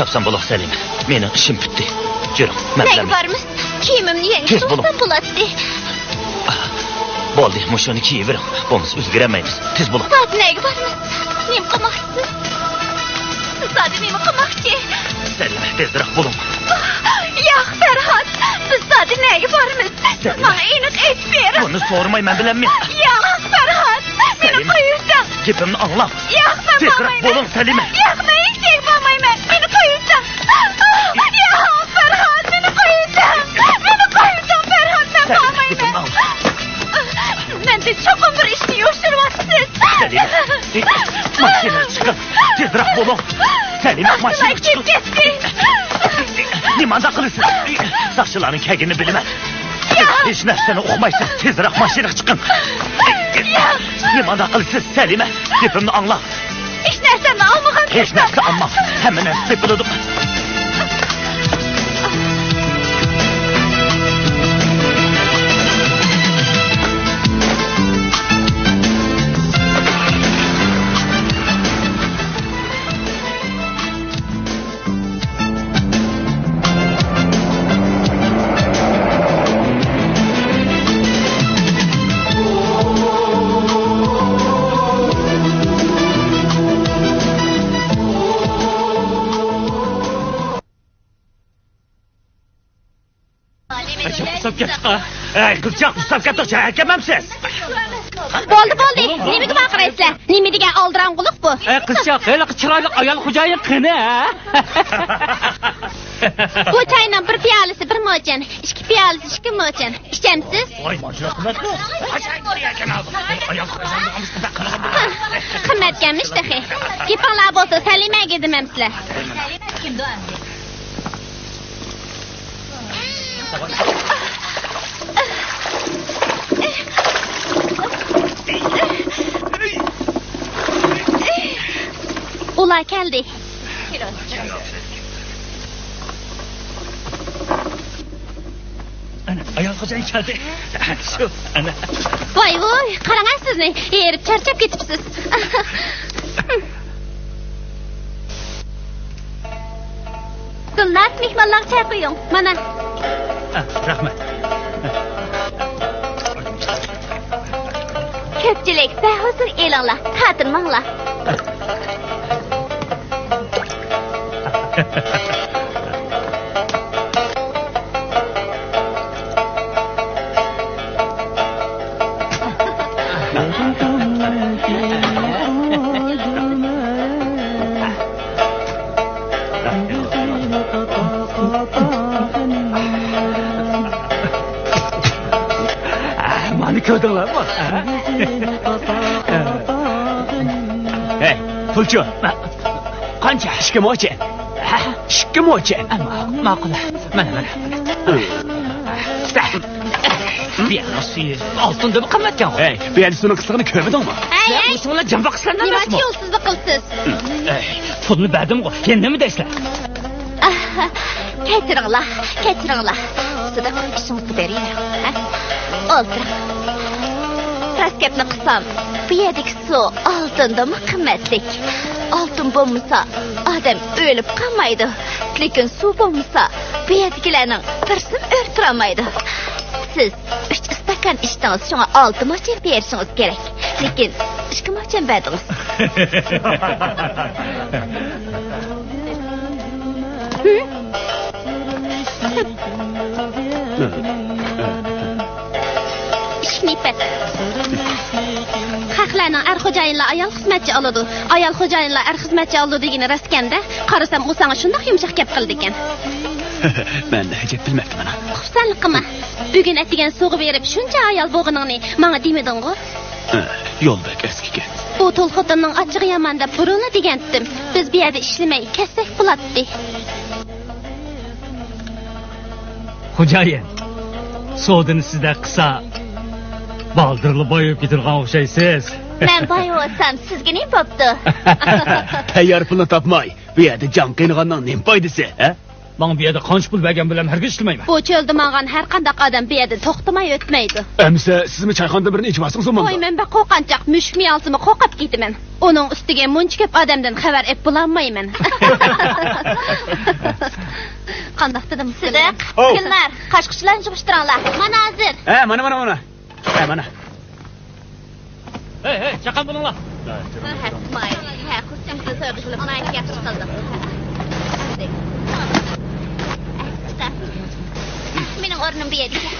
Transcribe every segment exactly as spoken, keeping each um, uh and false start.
تاپسام بولۇڭ، سەلىمە. مېنىڭ ئىشىم پۈتتى. يۈرۈڭ، مەن نەگە بارىمىز؟ كىيىمىمنى يەڭگىل تۇتسام بولاتتى. بولدى، مۇشۇنى كىيىۋېرىڭ. بولمىسا ئۈلگۈرەلمەيمىز. تېز بولۇڭ. زادى نەگە بارىمىز؟ نېمە قىلماقچىسىز؟ سىز زادى نېمە قىلماقچى؟ سەلىمە، تېزرەك بولۇڭ. ياق، پەرھات، بىز زادى نەگە بارىمىز؟ سىز ماڭا ئېنىق ئېيتىپ بېرىڭ. بۇنى سورىماي مەن بىلەممۇ؟ ياق، پەرھات، مېنى قويۇۋېتىڭ. گېپىمنى ئاڭلاڭ. ياق، مەن بارمايمەن. تېزرەك بولۇڭ، سەلىمە. ياق، مەن ھېچ يەرگە بارمايمەن. مېنى قويۇۋېتىڭ. ياق، پەرھات، مېنى قويۇۋېتىڭ. مېنى قويۇۋېتىڭ، پەرھات، مەن بارمايمەن. مەندىن چوقۇم بىر ئىشنى يوشۇرۇۋاتىسىز. سەلىمە، ماشىنىغا چىقىڭ. تېزرەك بولۇڭ. سەلىمە، ماشىنىغا چىقىڭ. نېمانداق قىلىسىز؟ ساقچىلارنىڭ كەلگىنىنى بىلىمەن. ھېچ نەرسىنى ئۇقمايسىز. تېزرەك ماشىنىغا چىقىڭ. نېمانداق قىلىسىز، سەلىمە؟ گېپىمنى ئاڭلاڭ. ھېچ نەرسەمنى ئالمىغان. ھېچ نەرسە ئالماڭ. ھەممە نەرسە تېپىلىدۇ. ئۇسساپ كەتتۇق. ئەي، قىزچاق، ئۇسساپ كەتتۇق، چاقىرىپ كەلمەمسىز؟ بولدى، بولدى. نېمىگە ۋارقىرايسىلەر؟ نېمە دېگەن ئالدىراڭغۇلۇق بۇ؟ ئەي، قىزچاق، ھېلىقى چىرايلىق ئايال خوجايىن قېنى، ھە؟ بۇ چاينىڭ بىر پىيالىسى بىر موچەن، ئىككى پىيالىسى ئىككى موچەن. ئىچەمسىز؟ ۋاي، ماشىنا قىممەتمۇ؟ قىممەتكەنمىش تېخى. گېپىڭلار بولسا سەلىمەگە دېمەمسىلەر. ئۇلار كەلدى. ئەنە، ئايال خوجايىن كەلدى. شۇ، ئەنە. ۋاي، ۋاي، قاراڭە سىزنى، ھېرىپ چارچاپ كېتىپسىز. گۈلناز، مېھمانلارغا چاي قۇيۇڭ. مانا. ئە، رەھمەت. كۆپچىلىك، بەھۇزۇر ئېلىڭلار، تاتىنماڭلار. مانا كۆردۈڭلارمۇ؟ ھەي، پۇلچۇ. قانچە؟ ئىككى موچەن. ھە؟ ئىككى موچەن. ماقۇل، ماقۇل. مانا، مانا. بۇ يەرنىڭ سۈيى ئالتۇندىنمۇ قىممەتكەنغۇ. ھەي، بۇ يەردە سۇنىڭ قىسلىقىنى كۆرمىدىڭمۇ؟ ھەي، ھەي. بۇنىڭلار جان باققۇچىلار ئەمەسمۇ؟ نېمانچە يولسىزلىق قىلىسىز؟ ئەي، پۇلنى بەردىمغۇ، يەنە نېمە دەيسىلەر؟ ئاھ، كەچۈرۈڭلار، كەچۈرۈڭلار. سىدىق، ئىشىڭىزغا بېرىۋېرىڭ، ھە؟ ئولتۇرۇڭ. راست گەپنى قىلسام، بۇ يەردىكى سۇ ئالتۇندىنمۇ قىممەتلىك. ئالتۇن بولمىسا، ئادەم ئۆلۈپ قالمايدۇ. لېكىن سۇ بولمىسا، بۇ يەردىكىلەرنىڭ بىرسىمۇ ئۆرە تۇرالمايدۇ. سىز ئۈچ ئىستاكان ئىچتىڭىز، شۇڭا ئالتە موچەن بېرىشىڭىز كېرەك. لېكىن ئىككى موچەن بەردىڭىز. ئىككى نېفەت. خەقلەرنىڭ ئەر خوجايىنلار ئايال خىزمەتچى ئالىدۇ، ئايال خوجايىنلار ئەر خىزمەتچى ئالىدۇ دېگىنى راستكەن-دە. قارىسام، ئۇ ساڭا شۇنداق يۇمشاق گەپ قىلىدىكەن. مەن ئەجەب بىلمەپتىمەن. خۇپسەنلىك قىلما. بۈگۈن ئەتىگەن سۇغا بېرىپ شۇنچە ھايال بولغىنىڭنى ماڭا دېمىدىڭغۇ؟ ھە، يول بەك ئەسكىكەن. ئۇ تۇل خوتۇننىڭ ئاچچىقى ياماندەپ بۇرۇنلا دېگەنتىم. بىز بۇ يەردە ئىشلىمەي كەتسەك بولاتتى. خوجايىن، سودىنى سىزدەك قىلسا، بالدۇرلا بايىيىپ كېتىدىغان ئوخشايسىز. مەن باي بولسام سىزگە نېمە بوپتۇ؟ تەييار پۇلنى تاپماي، بۇ يەردە جان قىينىغاننىڭ نېمە پايدىسى، ھە؟ ماڭا بۇ يەردە قانچە پۇل بەرگەن بىلەن ھەرگىز ئىشلىمەيمەن. بۇ چۆلدە ماڭغان ھەر قانداق ئادەم بۇ يەردىن توختىماي ئۆتمەيدۇ. ئەمىسە سىزمۇ چايخانىدىن بىرنى ئېچىۋالسىڭىز بولمامدۇ؟ ۋاي، مەن بەك قورققانچاق، مۈشۈكمۇ يالىسىمۇ قورقۇپ كېتىمەن. ئۇنىڭ ئۈستىگە مۇنچە كۆپ ئادەمدىن خەۋەر ئېلىپ بولالمايمەن. قانداق دېدىم؟ سىدىق، ئوۋ. گۈلنار، قاچقۇچلارنى يىغىشتۇرۇڭلار. مانا ھازىر. ھە، مانا، مانا، مانا. ھە، مانا. ھەي، ھەي، چاققان بولۇڭلار. ھە، ماي. ھە، خۇسۇسىي سودا قىلىپ، ناھايىتى ياخشى قىلدۇق. مېنىڭ ئورنۇم بۇ يەردىكەن.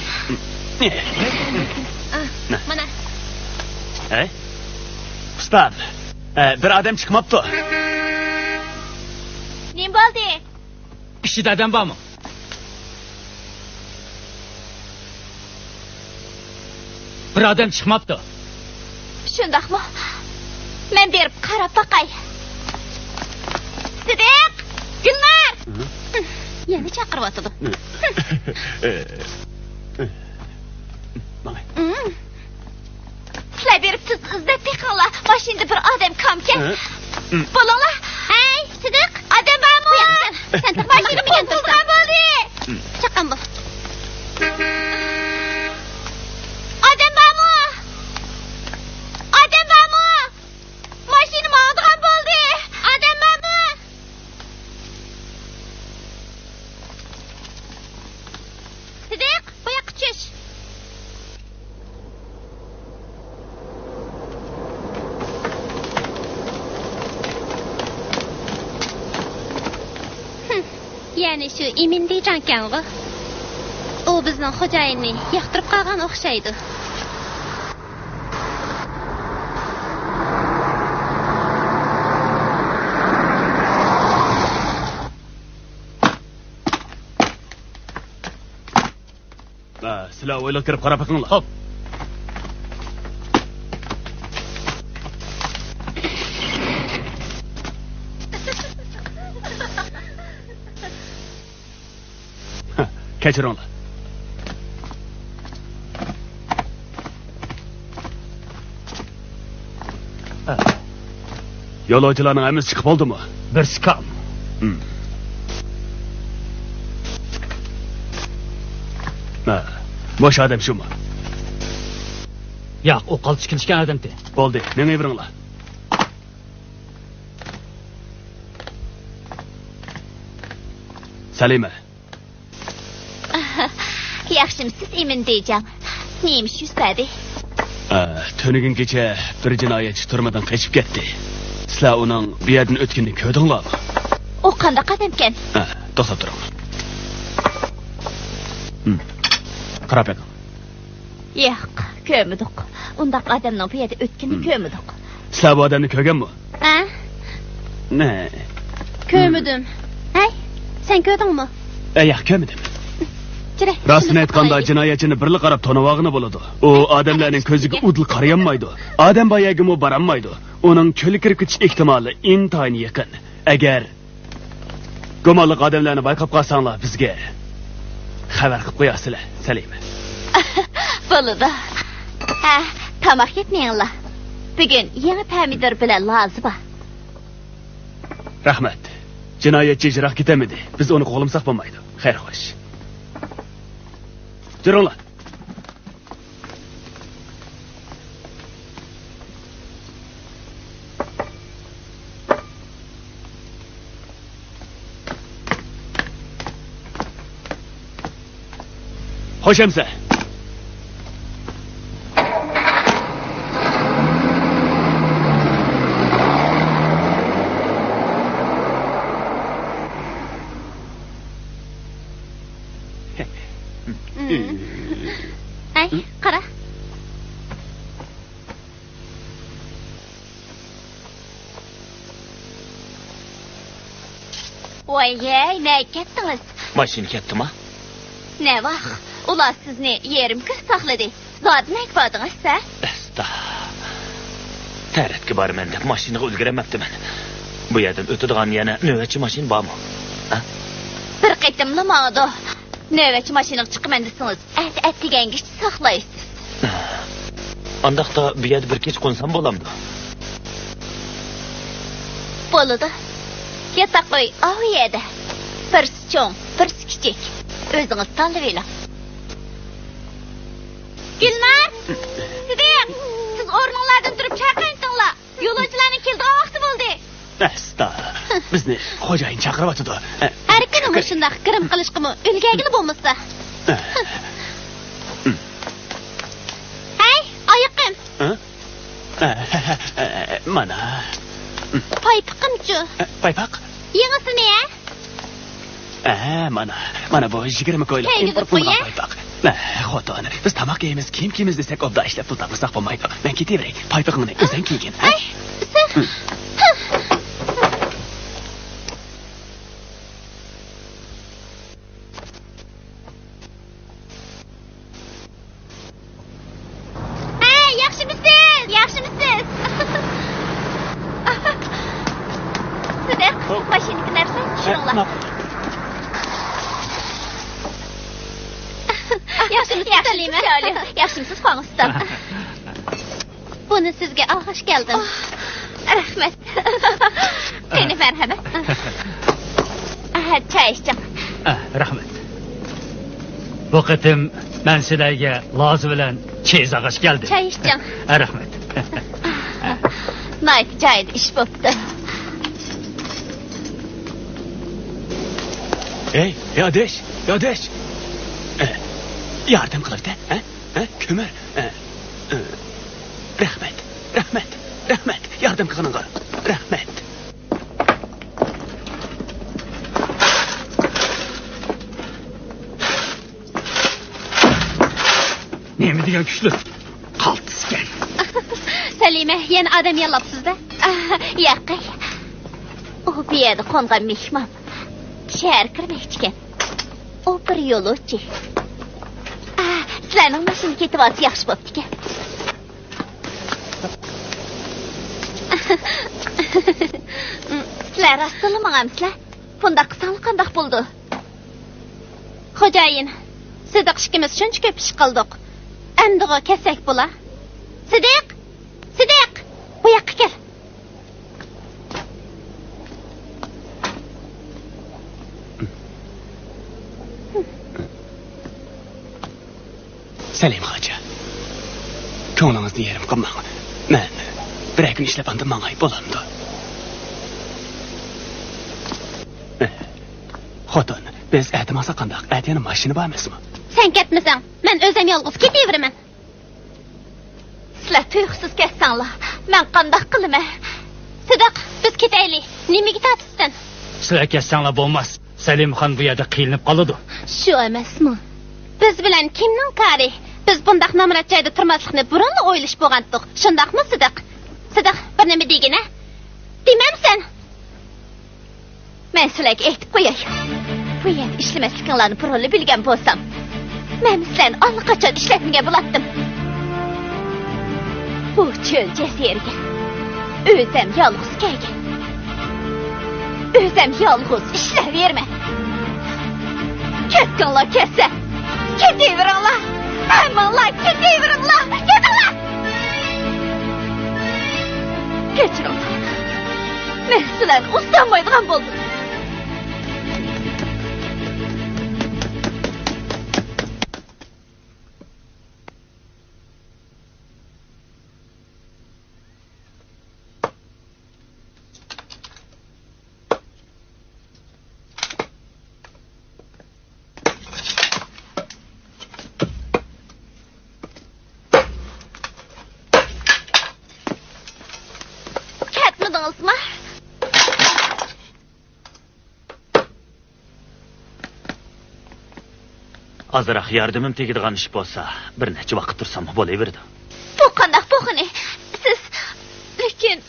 مانا. ھەي، ئۇستاز. ھە، بىر ئادەم چىقماپتۇ. نېمە بولدى؟ ئىچىدە ئادەم بارمۇ؟ بىر ئادەم چىقماپتۇ. شۇنداقمۇ؟ مەن بېرىپ قاراپ باقاي. سىدىق! گۈلنار! يەنە چاقىرىۋاتىدۇ. ماڭاي. سىلەر بېرىپ تېز ئىزدەپ بېقىڭلار. ماشىنىدا بىر ئادەم كامكەن. ھە؟ بولۇڭلار. ھەي، سىدىق، ئادەم بارمۇ؟ سەن ماشىنا بىلەن تۇرساڭ بولدى. چاققان بول. ئادەم بارمۇ؟ ئادەم بارمۇ؟ ماشىنا ماڭىدىغان بولدى. ئادەم بارمۇ؟ سىدىق، بۇ ياققا چۈش. ھىم، يەنى شۇ ئىمىن دېيجاڭكەنغۇ. ئۇ بىزنىڭ خوجايىننى ياقتۇرۇپ قالغان ئوخشايدۇ. ھە، سىلەر ھويلىغا كىرىپ قاراپ بېقىڭلار. خوپ. كەچۈرۈڭلار. يولۇچىلارنىڭ ھەممىسى چىقىپ بولدىمۇ؟ بىرسى كام. ھىم. ھە، بوش ئادەم شۇمۇ؟ ياق، ئۇ قالتىس كېلىشكەن ئادەمتى. بولدى، مېڭىۋېرىڭلار. سەلىمە. ياخشىمۇسىز، ئىمىن دېيجاڭ؟ نېمە ئىش يۈز بەردى؟ ئە، تۈنۈگۈن كېچە بىر جىنايەتچى تۈرمىدىن قېچىپ كەتتى. سىلەر ئۇنىڭ بۇ يەردىن ئۆتكىنىنى كۆردۈڭلارمۇ؟ ئۇ قانداق ئادەمكەن؟ ئە، توختاپ تۇرۇڭ. ھىم. قاراپ بېقىڭ. ياق، كۆرمىدۇق. ئۇنداق ئادەمنىڭ بۇ يەردە ئۆتكىنىنى ھىم. كۆرمىدۇق. سىلەر بۇ ئادەمنى كۆرگەنمۇ؟ ھە؟ نە؟ كۆرمىدىم. ھەي، سەن كۆردۈڭمۇ؟ ئە، ياق، كۆرمىدىم. جۈرە، راستىنى ئېيتقاندا، جىنايەتچىنى بىرلا قاراپ تونۇۋالغىلى بولىدۇ. ئۇ ئادەملەرنىڭ كۆزىگە ئۇدۇل قارىيالمايدۇ. ئادەم بار يەرگىمۇ بارالمايدۇ. ئۇنىڭ چۆلگە كىرىپ كېتىش ئېھتىمالى ئىنتايىن يېقىن. ئەگەر گۇمانلىق ئادەملەرنى بايقاپ قالساڭلار، بىزگە خەۋەر قىلىپ قويارسىلەر، سەلىمە. بولىدۇ. ھە، تاماق يەپ مېڭىڭلار. بۈگۈن يېڭى پەمىدۇر بىلەن لازا بار. رەھمەت. جىنايەتچى يىراق كېتەلمىدى. بىز ئۇنى قوغلىمىساق بولمايدۇ. خەير، خوش. جۈرۈڭلار. خوش ئەمىسە. ھەي، قارا. ۋاي-ھەي، نەگە كەتتىڭىز؟ ماشىنا كەتتىما؟ نەۋاخ، ئۇلار سىزنى يېرىم كۈن ساقلىدى. زادى نەگە باردىڭىز، ھە؟ ئەستا. تەرەتكە بارىمەن دەپ ماشىنىغا ئۈلگۈرەلمەپتىمەن. بۇ يەردىن ئۆتىدىغان يەنە نۆۋەتچى ماشىنا بارمۇ؟ ھە؟ بىر قېتىملا ماڭىدۇ. نۆۋەتچى ماشىنىغا چىقىمەن دېسىڭىز، ئەتە ئەتىگەنگىچە ساقلايسىز. ئانداقتا بۇ يەردە بىر كېچە قونسام بولامدۇ؟ بولىدۇ. ياتاق ئۆي ئاۋۇ يەردە. بىرسى چوڭ، بىرسى كىچىك. ئۆزىڭىز تاللىۋېلىڭ. گۈلنار! سىدىق! سىز ئورنۇڭلاردىن تۇرۇپ چاي قاينىتىڭلار. يولۇچىلارنىڭ كېلىدىغان ۋاقتى بولدى. ئەستا، بىزنى خوجايىن چاقىرىۋاتىدۇ. ھەر كۈنى مۇشۇنداق گىرىم قىلىشقىمۇ ئۈلگەرگىلى بولمىسا. ھەي، ئايىقىم. ھە؟ مانا. پايپىقىمچۇ؟ پايپاق؟ يېڭىسىنى، ھە؟ ھە، مانا، مانا بۇ يىگىرمە كويلۇق ئىمپورت قىلىنغان پايپاق. ھە، خوتۇن، بىز تاماق يەيمىز، كىيىم كىيىمىز دېسەك، ئوبدان ئىشلەپ پۇل تاپمىساق بولمايدۇ. مەن كېتىۋېرەي، پايپىقىڭنى ئۆزۈڭ كىيگىن، ھە؟ ئاي، سىز. ھەي، ياخشىمۇسىز؟ ياخشىمۇسىز؟ سىدىق، ماشىنىدىكى نەرسىلەرنى چۈشۈرۈڭلار. ياخشىمۇسىز، سەلىمە؟ ياخشىمۇسىز، قوڭۇستام؟ بۇنى سىزگە ئالغاچ كەلدىم. رەھمەت. قېنى، مەرھەمەت. ئەھە، چاي ئىچىڭ. ئە، رەھمەت. بۇ قېتىم مەن سىلەرگە لازا بىلەن چېيىز ئالغاچ كەلدىم. چاي ئىچىڭ. ئە، رەھمەت. ناھايىتى جايىدا ئىش بوپتۇ. ھەي، يادىش، يادىش. ئە، ياردەم قىلىۋېتە، ھە؟ ھە؟ كۆمۈر. ئە، ئە. رەھمەت، رەھمەت، رەھمەت، ياردەم قىلغىنىڭغا رەھمەت. نېمە دېگەن كۈچلۈك قالتىس ئىكەن. سەلىمە، يەنە ئادەم ياللاپسىز-دە؟ ئاھ، ياقەي. ئۇ بۇ يەردە قونغان مېھمان. شەھەرگە كىرمەكچىكەن. ئۇ بىر يولۇچى. ئاھ، سىلەرنىڭ ماشىنا كېتىۋالسا ياخشى بوپتىكەن. سىلەر راستتىنلا ماڭامسىلەر؟ بۇنداق قىلساڭلار قانداق بولىدۇ؟ خوجايىن، سىدىق ئىككىمىز شۇنچە كۆپ ئىش قىلدۇق. ئەمدىغۇ كەتسەك بولا. سىدىق! سىدىق! بۇ ياققا كەل. سەلىم خوجا، كۆڭلىڭىزنى يېرىم قىلماڭ. مەن بىرەر كۈن ئىشلەپ ئاندىن ماڭاي، بولامدۇ؟ خوتۇن، بىز ئەتە ماڭساق قانداق؟ ئەتە يەنە ماشىنا بار ئەمەسمۇ؟ سەن كەتمىسەڭ، مەن ئۆزۈم يالغۇز كېتىۋېرىمەن. سىلەر تۇيۇقسىز كەتسەڭلار، مەن قانداق قىلىمەن؟ سىدىق، بىز كېتەيلى. نېمىگە تارتىسەن؟ سىلەر كەتسەڭلار بولماس. سەلىمخان بۇ يەردە قىينىلىپ قالىدۇ. شۇ ئەمەسمۇ؟ بىز بىلەن كىمنىڭ كارى؟ بىز بۇنداق نامرات جايدا تۇرماسلىقنى بۇرۇنلا ئويلىشىپ بولغانتۇق. شۇنداقمۇ، سىدىق؟ سىدىق، بىر نېمە دېگىنە؟ دېمەمسەن؟ مەن سىلەرگە ئېيتىپ قوياي. بۇ يەردە ئىشلىمەسلىكىڭلارنى بۇرۇنلا بىلگەن بولسام، مەنمۇ سىلەرنى ئاللىقاچان ئىشلەتمىگەن بولاتتىم. بۇ چۆل جەزىرىگە ئۆزەم يالغۇز كەلگەن. ئۆزەم يالغۇز ئىشلەۋېرىمەن. كەتكۈڭلار كەتسە، كېتىۋېرىڭلار. ھەممىڭلار كېتىۋېرىڭلار. كېتىڭلار. كەچۈرۈڭلار. مەن سىلەرنى ئۇزىتالمايدىغان بولدۇم. كەتمىدىڭىزمۇ؟ ئازراق ياردىمىم تېگىدىغان ئىش بولسا، بىر نەچچە ۋاقىت تۇرساممۇ بولۇۋېرىدۇ. بۇ قانداق بولغىنى؟ سىز، لېكىن.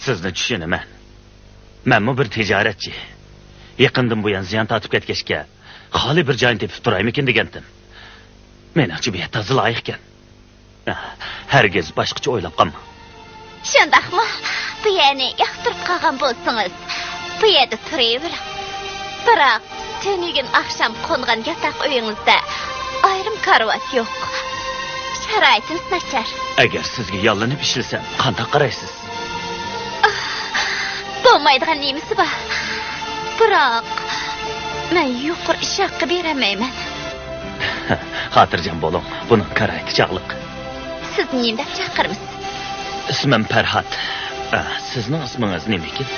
سىزنى چۈشىنىمەن. مەنمۇ بىر تىجارەتچى. يېقىندىن بۇيان زىيان تارتىپ كەتكەچكە، خالىي بىر جاينى تېپىپ تۇرايمىكىن دېگەنتىم. مېنىڭچە، بۇ يەر تازا لايىق ئىكەن. ھەرگىز باشقىچە ئويلاپ قالماڭ. شۇنداقمۇ؟ بۇ يەرنى ياقتۇرۇپ قالغان بولسىڭىز، بۇ يەردە تۇرۇۋېرىڭ. بىراق، تۈنۈگۈن ئاخشام قونغان ياتاق ئۆيىڭىزدە ئايرىم كارىۋات يوق. شارائىتىمىز ناچار. ئەگەر سىزگە ياللىنىپ ئىشلىسەم، قانداق قارايسىز؟ ئاھ، بولمايدىغان نېمىسى بار؟ بىراق، مەن يۇقىرى ئىش ھەققى بېرەلمەيمەن. خاتىرجەم بولۇڭ، بۇنىڭ كارايتى چاغلىق. سىزنى نېمە دەپ چاقىرىمىز؟ ئىسمىم پەرھات. ئە، سىزنىڭ ئىسمىڭىز نېمىكىن؟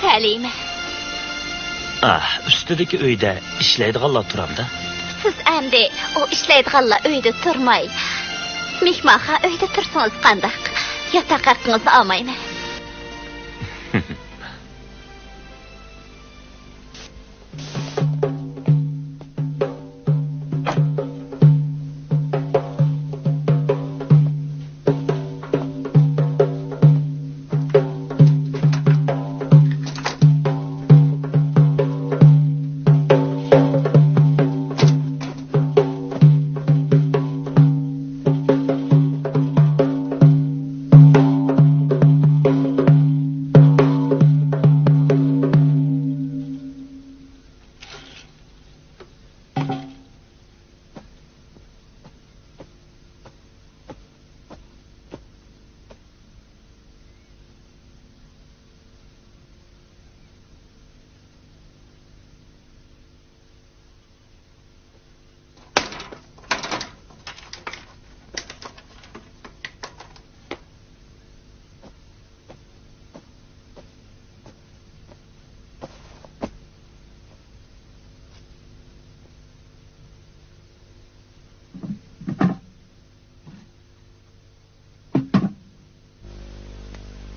سەلىمە. ئە، ئۈستىدىكى ئۆيدە ئىشلەيدىغانلار تۇرامدا؟ سىز ئەمدى ئۇ ئىشلەيدىغانلار ئۆيدە تۇرماي، مېھمانخانا ئۆيدە تۇرسىڭىز قانداق؟ ياتاق ھەققىڭىزنى ئالمايمەن.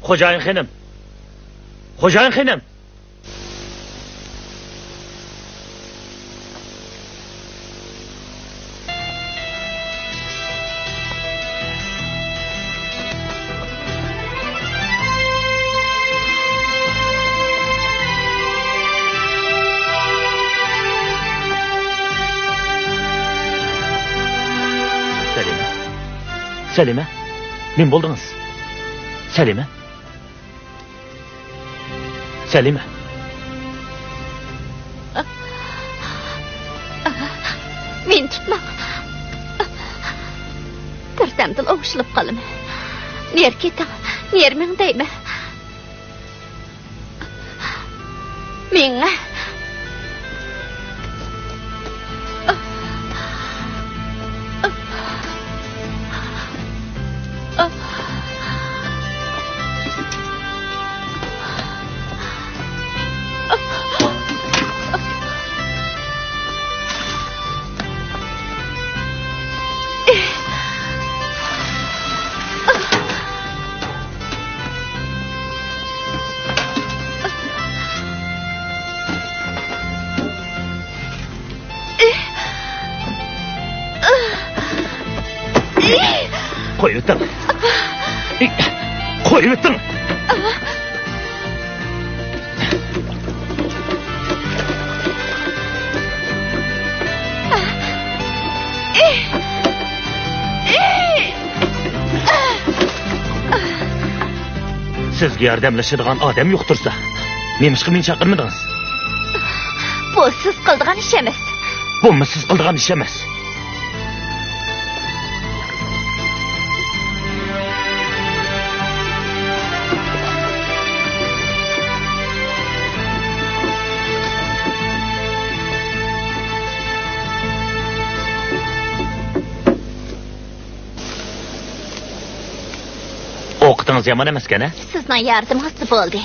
خوجايىن خېنىم! خوجايىن خېنىم! سەلىمە. سەلىمە. نېمە بولدىڭىز؟ سەلىمە. سەلىمە. مېنى تۇتماڭ. تۇرسامدىلا ئوڭشىلىپ قالىمەن. نېرى كېتىڭ، نېرى مېڭىڭ دەيمەن. مېڭە. قويۇۋېتىڭ. قويۇۋېتىڭ. سىزگە ياردەملىشىدىغان ئادەم يوق تۇرسا، نېمىشقا مېنى چاقىرمىدىڭىز؟ بۇ سىز قىلىدىغان ئىش ئەمەس. بۇمۇ سىز قىلىدىغان ئىش ئەمەس. ئوقىتىڭىز يامان ئەمەسكەن، ھە؟ سىزنىڭ ياردىمىڭىزلا بولدى.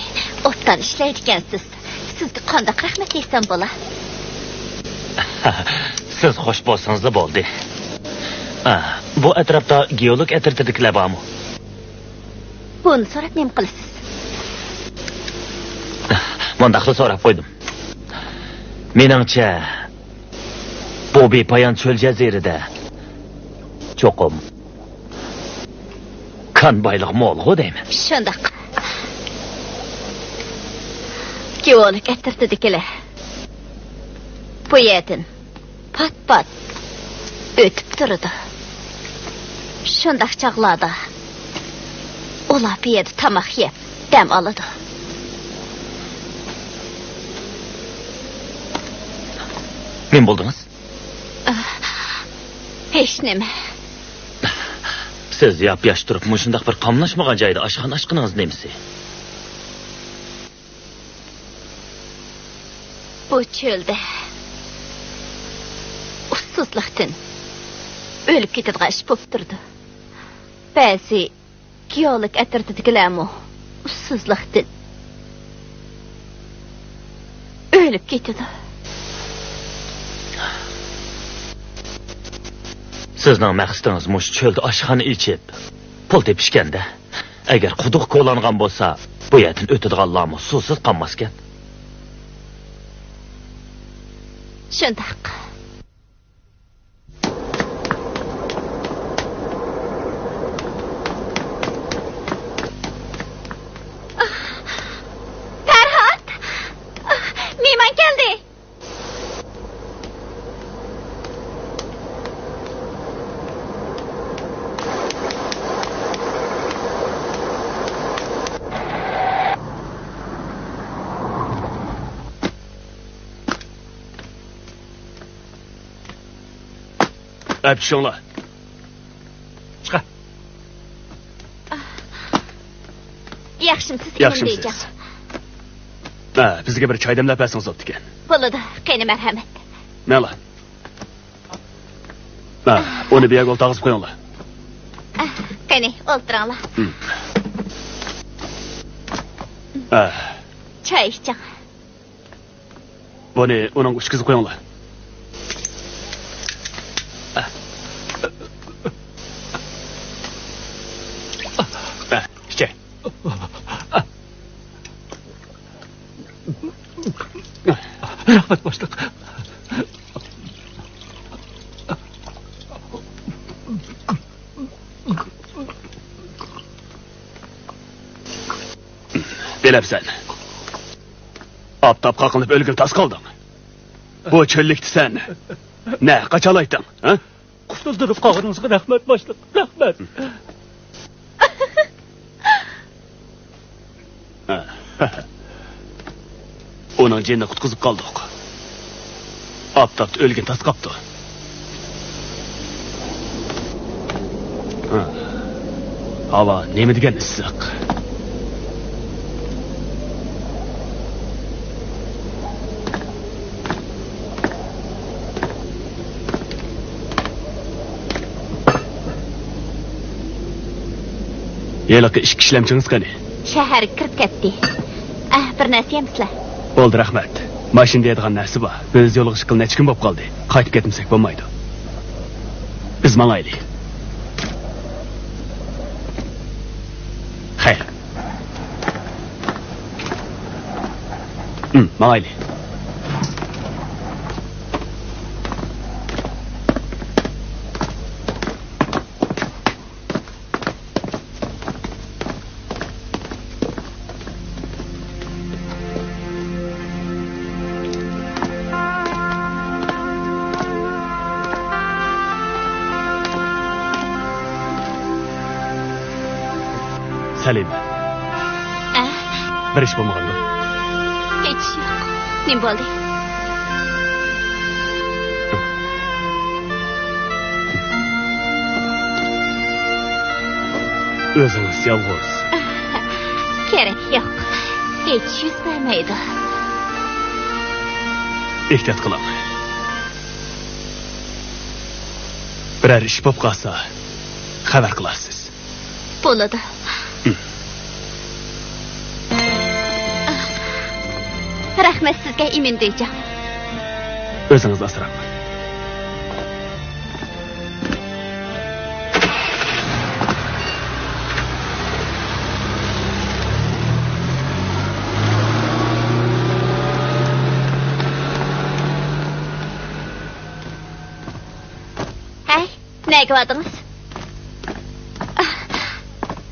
ئوبدان ئىشلەيدىكەنسىز. سىزگە قانداق رەھمەت دېسەم بولا؟ سىز خوش بولسىڭىزلا بولدى. ئا، بۇ ئەتراپتا گېئولوگ ئەترىتىدىكىلەر بارمۇ؟ بۇنى سوراپ نېمە قىلىسىز؟ مۇنداقلا سوراپ قويدۇم. مېنىڭچە، بۇ بىپايان چۆل جەزىرىدە چوقۇم كان بايلىقى مولغۇ دەيمەن. شۇنداق. گېئولوگ ئەترىتىدىكىلەر بۇ يەردىن پات-پات ئۆتۈپ تۇرىدۇ. شۇنداق چاغلاردا ئۇلار بۇ يەردە تاماق يەپ، دەم ئالىدۇ. نېمە بولدىڭىز؟ ھېچنېمە. سىز ياپياش تۇرۇپ، مۇشۇنداق بىر قاملاشمىغان جايدا ئاشخانا ئاچقىنىڭىز نېمىسى؟ بۇ چۆلدە ئۇسسۇزلۇقتىن ئۆلۈپ كېتىدىغان ئىش بولۇپ تۇرىدۇ. بەزى گېئولوگ ئەترىتىدىكىلەرمۇ ئۇسسۇزلۇقتىن ئۆلۈپ كېتىدۇ. سىزنىڭ مەقسىتىڭىز مۇشۇ چۆلدە ئاشخانا ئېچىپ، پۇل تېپىشكەندە. ئەگەر قۇدۇق كولانغان بولسا، بۇ يەردىن ئۆتىدىغانلارمۇ سۇسىز قالماسكەن. شۇنداق. پەرھات! مېھمان كەلدى! ئەپ چۈشۈڭلار. چىقە. ياخشىمسىز، ياخشىمسىز؟ ھە، بىزگە بىر چاي دەملەپ بەرسىڭىز بوپتىكەن. بولىدۇ، قېنى، مەرھەمەت. مەلا. ھە، ئۇنى بۇ يەرگە ئولتۇرغۇزۇپ قويۇڭلار. قېنى، ئولتۇرۇڭلار. ھە. چاي ئىچىڭ. بۇنى ئۇنىڭغا ئۈچكۈزۈپ قويۇڭلار. ھە، ئىچەي. رەھمەت، باشلىق. بىلەمسەن، ئاپتاپقا قېقىنىپ ئۆلگىلى تاس قالدىڭ. بۇ چۆللۈكتە سەن نە قاچالايتتىڭ، ھە؟ قۇتۇلدۇرۇپ قالغىنىڭىزغا رەھمەت، باشلىق، رەھمەت. ئۇنىڭ جېنىنى قۇتقۇزۇپ قالدۇق. ئاپتاپتا ئۆلگىلى تاس قاپتۇ. ھاۋا نېمە دېگەن ئىسسىق. ھېلىقى ئىككى كىشىلەمچىڭىز قېنى؟ شەھەرگە كىرىپ كەتتى. ئەھ، بىر نەرسە يەمسىلەر؟ بولدى، رەھمەت. ماشىنا دەيدىغان نەرسە بار. بىز يولغا چىققىلى نەچچە كۈن بولۇپ قالدى. قايتىپ كەتمىسەك بولمايدۇ. بىز ماڭايلى. خەير. ھىم، ماڭايلى. سەلىمە. ئە؟ بىر ئىش بولمىغاندۇ؟ ھېچ ئىش يوق. نېمە بولدى؟ ئۆزىڭىز يالغۇز. كېرەك يوق. ھېچ يۈز بەرمەيدۇ. ئېھتىيات قىلىڭ. بىرەر ئىش بولۇپ قالسا، خەۋەر قىلارسىز. بولىدۇ. ھىم. رەھمەت سىزگە، ئىمىندىجان. ئۆزىڭىزنى ئاسراڭ. ھەي، نەگە باردىڭىز؟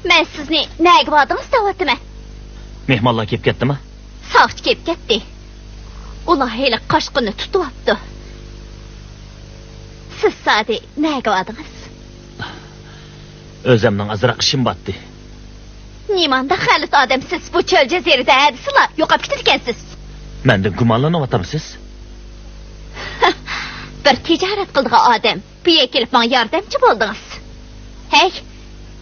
مەن سىزنى نەگە باردىڭىز دەۋاتىمەن. مېھمانلار كېلىپ كەتتىما؟ ساقچى كېلىپ كەتتى. ئۇلار ھېلىقى قاچقۇننى تۇتۇۋاپتۇ. سىز زادى نەگە باردىڭىز؟ ئۆزۈمنىڭ ئازراق ئىشىم بارتتى. نېمانداق غەلىتە ئادەمسىز، بۇ چۆل جەزىرىدە ھە دېسىلا يوقاپ كېتىدىكەنسىز. مەندىن گۇمانلىنىۋاتامسىز؟ بىر تىجارەت قىلىدىغان ئادەم بۇ يەرگە كېلىپ ماڭا ياردەمچى بولدىڭىز. ھەي،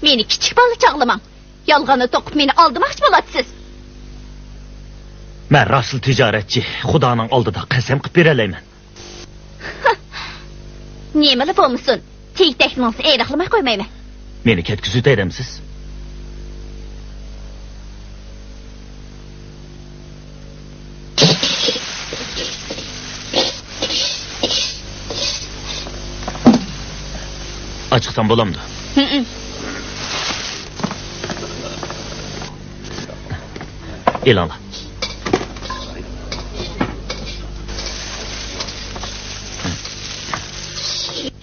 مېنى كىچىك بالا چاغلىماڭ. يالغاننى توقۇپ مېنى ئالدىماقچى بولاتسىز. مەن راستلا تىجارەتچى، خۇدانىڭ ئالدىدا قەسەم قىلىپ بېرەلەيمەن. نېمىلا بولمىسۇن، تېگى-تەكتىنىڭ ئېرىقلىماي قويمايمەن. مېنى كەتكۈزۈۋېتەي دەمسىز؟ ئاچىقسام بولامدۇ؟ ھىم. ئېلىڭلار.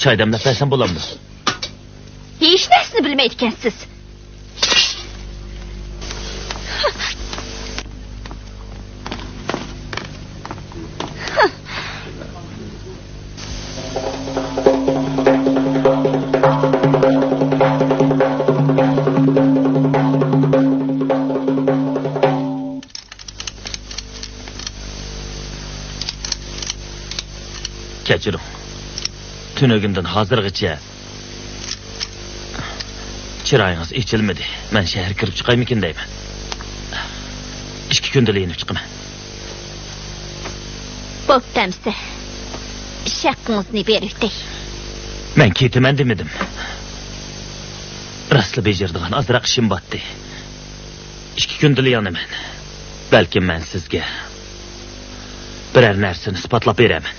چاي دەملەپ بەرسەم بولامدۇ؟ ھېچ نەرسىنى بىلمەيدىكەنسىز. كەچۈرۈڭ. تۈنۈگۈندىن ھازىرغىچە چىرايىڭىز ئېچىلمىدى. مەن شەھەرگە كىرىپ چىقايمىكىن دەيمەن. ئىككى كۈندىلا يېنىپ چىقىمەن. بوپتۇ ئەمىسە. ئىش ھەققىڭىزنى بېرىۋېتەي. مەن كېتىمەن دېمىدىم. راستلا بېجىرىدىغان ئازراق ئىشىم باتتى. ئىككى كۈندىلا يانىمەن. بەلكىم مەن سىزگە بىرەر نەرسىنى ئىسپاتلاپ بېرەرمەن.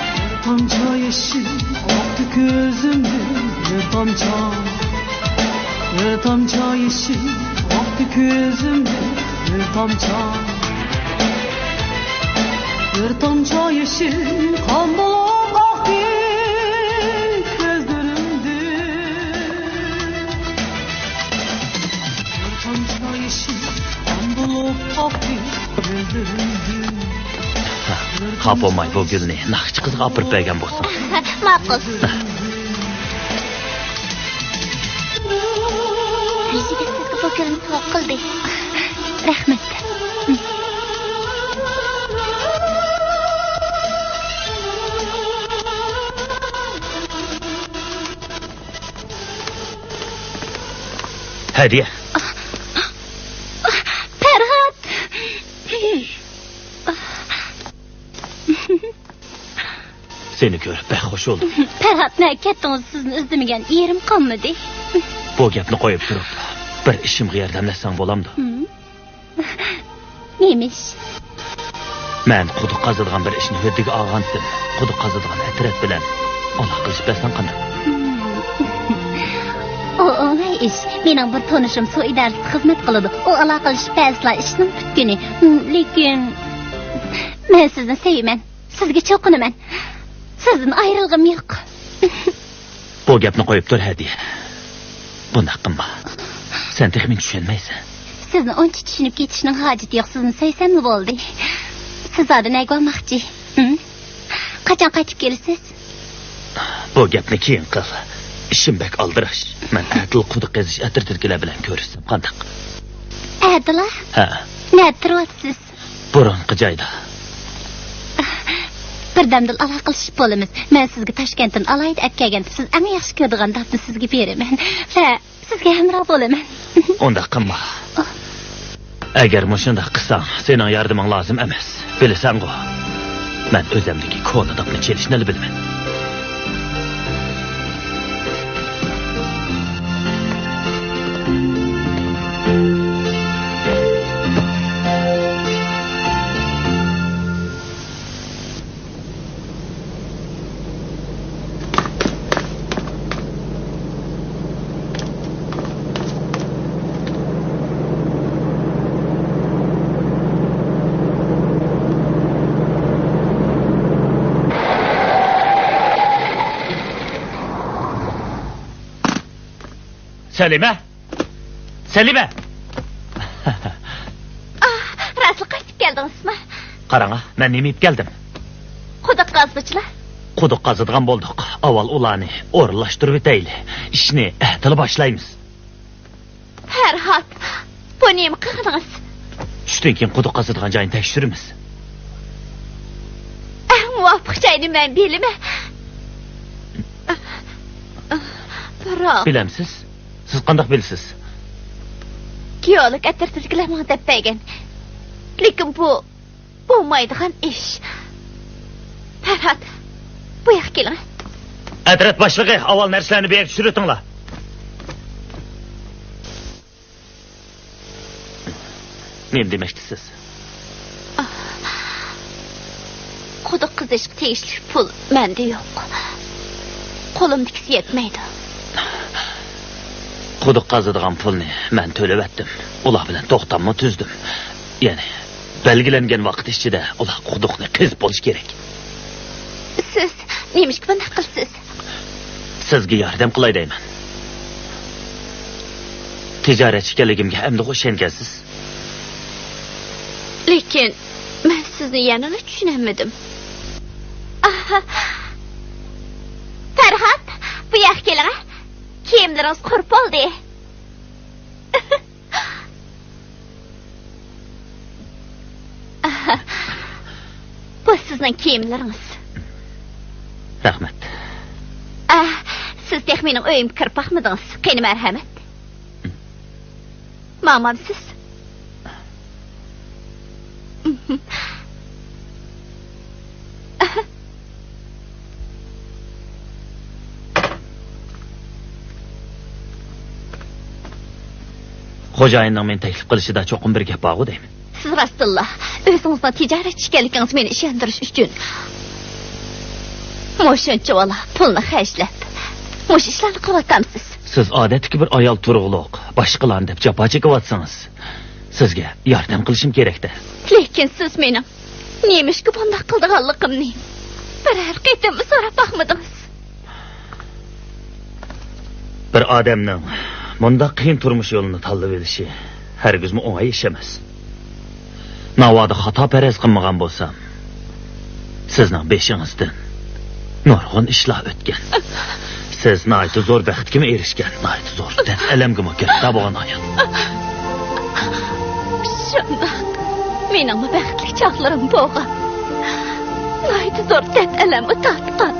بىر تامچە يېشىل ئاقتى كۆزۈمدىن، بىر تامچە، بىر تامچە يېشىل ئاقتى كۆزۈمدىن، بىر تامچە، بىر تامچە يېشىل قان بولۇپ ئاقتى كۆزلىرىمدىن. بىر تامچە يېشىل قان بولۇپ ئاقتى كۆزلىرىمدىن. خاپا بولماي بۇ گۈلنى ناخشىچى قىزغا ئاپىرىپ بەرگەن بولسۇن. ماقۇل. رىشىدە سىزگە بۇ گۈلنى سوۋغا قىلدى. رەھمەت. ھەدىيە. پەرھات! سېنى كۆرۈپ بەك خۇش بولدۇم. پەرھات، نەگە كەتتىڭىز؟ سىزنى ئىزدىمىگەن يېرىم قالمىدى. بۇ گەپنى قويۇپ تۇرۇپ، بىر ئىشىمغا ياردەملەشسەڭ بولامدۇ؟ ھىم. نېمە ئىش؟ مەن قۇدۇق قازىدىغان بىر ئىشنى ھۆددىگە ئالغانتىم. قۇدۇق قازىدىغان ئەترەت بىلەن ئالاقىلىشىپ بەرسەڭ قانداق؟ ھىم. ئۇ ئوڭاي ئىش. مېنىڭ بىر تونۇشۇم سۇ ئىدارىسىدە خىزمەت قىلىدۇ. ئۇ ئالاقىلىشىپ بەرسىلا ئىشنىڭ پۈتكىنى. ھىم، لېكىن مەن سىزنى سۆيىمەن. سىزگە چوقۇنىمەن. سىزدىن ئايرىلغۇم يوق. بۇ گەپنى قويۇپ تۇر، ھەدىيە. بۇنداق قىلما. سەن تېخى مېنى چۈشەنمەيسەن. سىزنى ئۇنچە چۈشىنىپ كېتىشنىڭ ھاجىتى يوق، سىزنى سۆيسەملا بولدى. سىز زادى نەگە بارماقچى؟ ھىم؟ قاچان قايتىپ كېلىسىز؟ بۇ گەپنى كېيىن قىل. ئىشىم بەك ئالدىراش. مەن ئەتىلا قۇدۇق قېزىش ئەترىتىدىكىلەر بىلەن كۆرۈشسەم قانداق؟ ئەتىلا؟ ھە. نەدە تۇرۇۋاتىسىز؟ بۇرۇنقى جايدا. بىردەمدىلا ئالاقىلىشىپ بولىمىز. مەن سىزگە تاشكەنتتىن ئالاھىدە ئەپ كەلگەن، سىز ئەڭ ياخشى كۆرىدىغان داپنى سىزگە بېرىمەن. ۋە سىزگە ھەمراھ بولىمەن. ئۇنداق قىلما. ئەگەر مۇشۇنداق قىلساڭ، سېنىڭ ياردىمىڭ لازىم ئەمەس. بىلىسەنغۇ، مەن ئۆزەمدىكى كونا داپنى چېلىشنىلا بىلىمەن. سەلىمە! سەلىمە! ئاھ، راستلا قايتىپ كەلدىڭىزمۇ؟ قاراڭا، مەن نېمە ئېلىپ كەلدىم؟ قۇدۇق قازغۇچىلار. قۇدۇق قازىدىغان بولدۇق. ئاۋۋال ئۇلارنى ئورۇنلاشتۇرۇۋېتەيلى. ئىشنى ئەتىلا باشلايمىز. نېمە قىلغىنىڭىز؟ چۈشتىن كېيىن قۇدۇق قازىدىغان جاينى تەكشۈرىمىز. ئەڭ مۇۋاپىق جاينى مەن بىلىمەن. بىراق. بىلەمسىز؟ سىز قانداق بىلىسىز؟ گېئولوگ ئەترىتىدىكىلەر ماڭا دەپ بەرگەن. لېكىن بۇ بولمايدىغان ئىش. پەرھات، بۇ ياققا كېلىڭ. ئەترەت باشلىقى، ئاۋۋال نەرسىلەرنى بۇ يەرگە چۈشۈرۈۋېتىڭلار. نېمە دېمەكچىسىز؟ قۇدۇق قېزىشقا تېگىشلىك پۇل مەندە يوق. قولۇمدىكىسى يەتمەيدۇ. قۇدۇق قازىدىغان پۇلنى مەن تۆلەۋەتتىم. ئۇلار بىلەن توختاممۇ تۈزدۈم. يەنى، بەلگىلەنگەن ۋاقىت ئىچىدە ئۇلار قۇدۇقنى قېزىپ بولۇشى كېرەك. سىز نېمىشقا بۇنداق قىلىسىز؟ سىزگە ياردەم قىلاي دەيمەن. تىجارەتچى ئىكەنلىكىمگە ئەمدىغۇ ئىشەنگەنسىز. لېكىن مەن سىزنى يەنىلا چۈشىنەلمىدىم. ئاھ. پەرھات، بۇ ياققا كېلىڭە. كىيىملىرىڭىز قۇرۇپ بولدى. بۇ سىزنىڭ كىيىملىرىڭىز. رەھمەت. ئە، سىز تېخى مېنىڭ ئۆيۈمگە كىرىپ باقمىدىڭىز. قېنى، مەرھەمەت. ماڭمامسىز؟ خوجايىننىڭ مېنى تەكلىپ قىلىشىدا چوقۇم بىر گەپ بارغۇ دەيمەن. سىز راستتىنلا ئۆزىڭىزنىڭ تىجارەتچى ئىكەنلىكىڭىزنى مېنى ئىشەندۈرۈش ئۈچۈن مۇشۇنچىۋالا پۇلنى خەجلەپ، مۇشۇ ئىشلارنى قىلىۋاتامسىز؟ سىز ئادەتتىكى بىر ئايال تۇرۇقلۇق، باشقىلارنى دەپ جاپا چېكىۋاتىسىڭىز، سىزگە ياردەم قىلىشىم كېرەك-دە. لېكىن سىز مېنىڭ نېمىشقا بۇنداق قىلىدىغانلىقىمنى بىرەر قېتىممۇ سوراپ باقمىدىڭىز. بىر ئادەمنىڭ مۇنداق قىيىن تۇرمۇش يولىنى تاللىۋېلىشى ھەرگىزمۇ ئوڭاي ئىش ئەمەس. ناۋادا خاتا پەرەز قىلمىغان بولسام، سىزنىڭ بېشىڭىزدىن نۇرغۇن ئىشلار ئۆتكەن. سىز ناھايىتى زور بەختكىمۇ ئېرىشكەن، ناھايىتى زور دەرد-ئەلەمگىمۇ گىرىپتار بولغان ئايال. شۇنداق. مېنىڭمۇ بەختلىك چاغلىرىم بولغان. ناھايىتى زور دەرد-ئەلەممۇ تارتقان.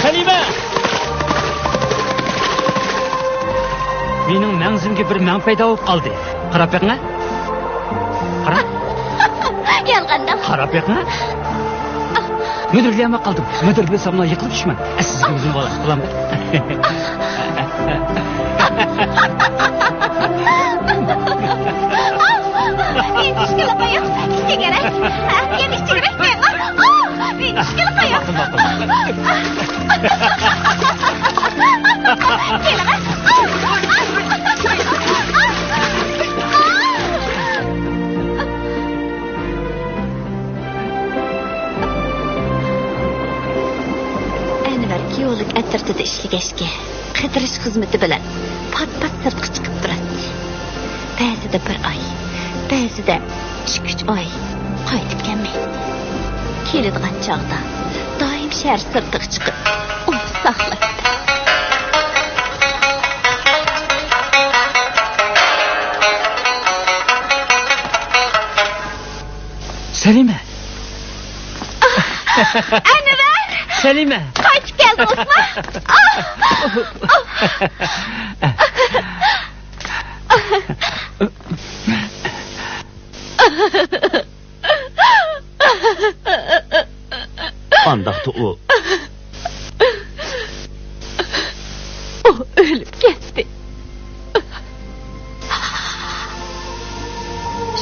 سەلىمە! مېنىڭ مەڭزىمگە بىر مەڭ پەيدا بولۇپ قالدى. قاراپ بېقىڭە. قارا. يالغانداق. قاراپ بېقىڭە. مۈدۈرلىيەلمەي قالدىم. مۈدۈر بىلسەملا يىقىلىپ چۈشىمەن. ئەسلىگە ئۆزۈم بولاي. بولامدۇ؟ مېنى ئىچكىلى قويۇڭ. ئىچكى كېرەك. مېنى ئىچكىلى بەرمەڭ. مېنى ئىچكىلى قويۇڭ. كېلىڭە. ئەنۋەر گېئولوگ ئەترىتىدە ئىشلىگەچكە، قىدىرىش خىزمىتى بىلەن پات-پات سىرتقا چىقىپ تۇراتتى. بەزىدە بىر ئاي، بەزىدە ئىككى-ئۈچ ئاي قايتىپ كەلمەيتتى. كېلىدىغان چاغدا دائىم شەھەر سىرتىغا چىقىپ، ئۇنى ساقلايتتى. سەلىمە! ئەنۋەر! سەلىمە! قايتىپ كەلدىڭىزمۇ؟ قانداقتۇ ئۇ؟ ئۇ ئۆلۈپ كەتتى.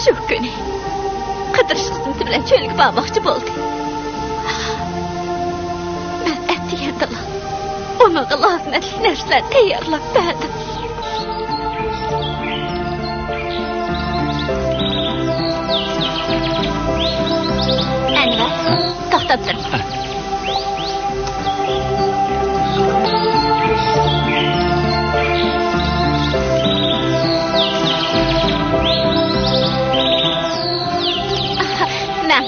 شۇ كۈنى قىدىرىش خىزمىتى بىلەن چۆلگە بارماقچى بولدى. مەن ئەتىگەندىلا ئۇنىڭغا لازىمەتلىك نەرسىلەرنى تەييارلاپ بەردىم. ئەنۋەر، توختاپ تۇر. مەن.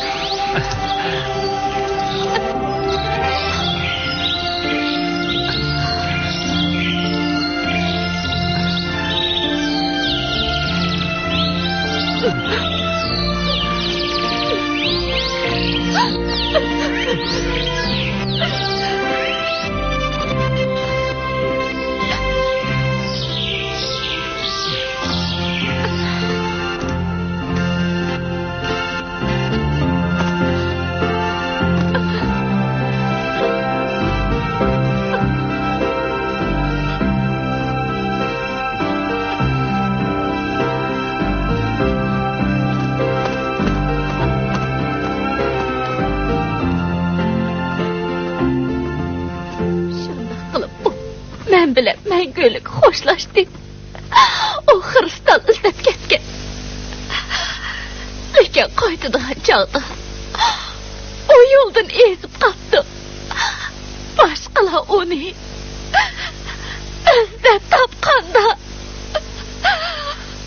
شۇنداق قىلىپ ئۇ مەن بىلەن مەڭگۈلۈك خوشلاشتى. ئۇ خىرىستال ئىزدەپ كەتكەن. لېكىن قايتىدىغان چاغدا ئۇ يولدىن ئېزىپ قاپتۇ. باشقىلار ئۇنى ئىزدەپ تاپقاندا،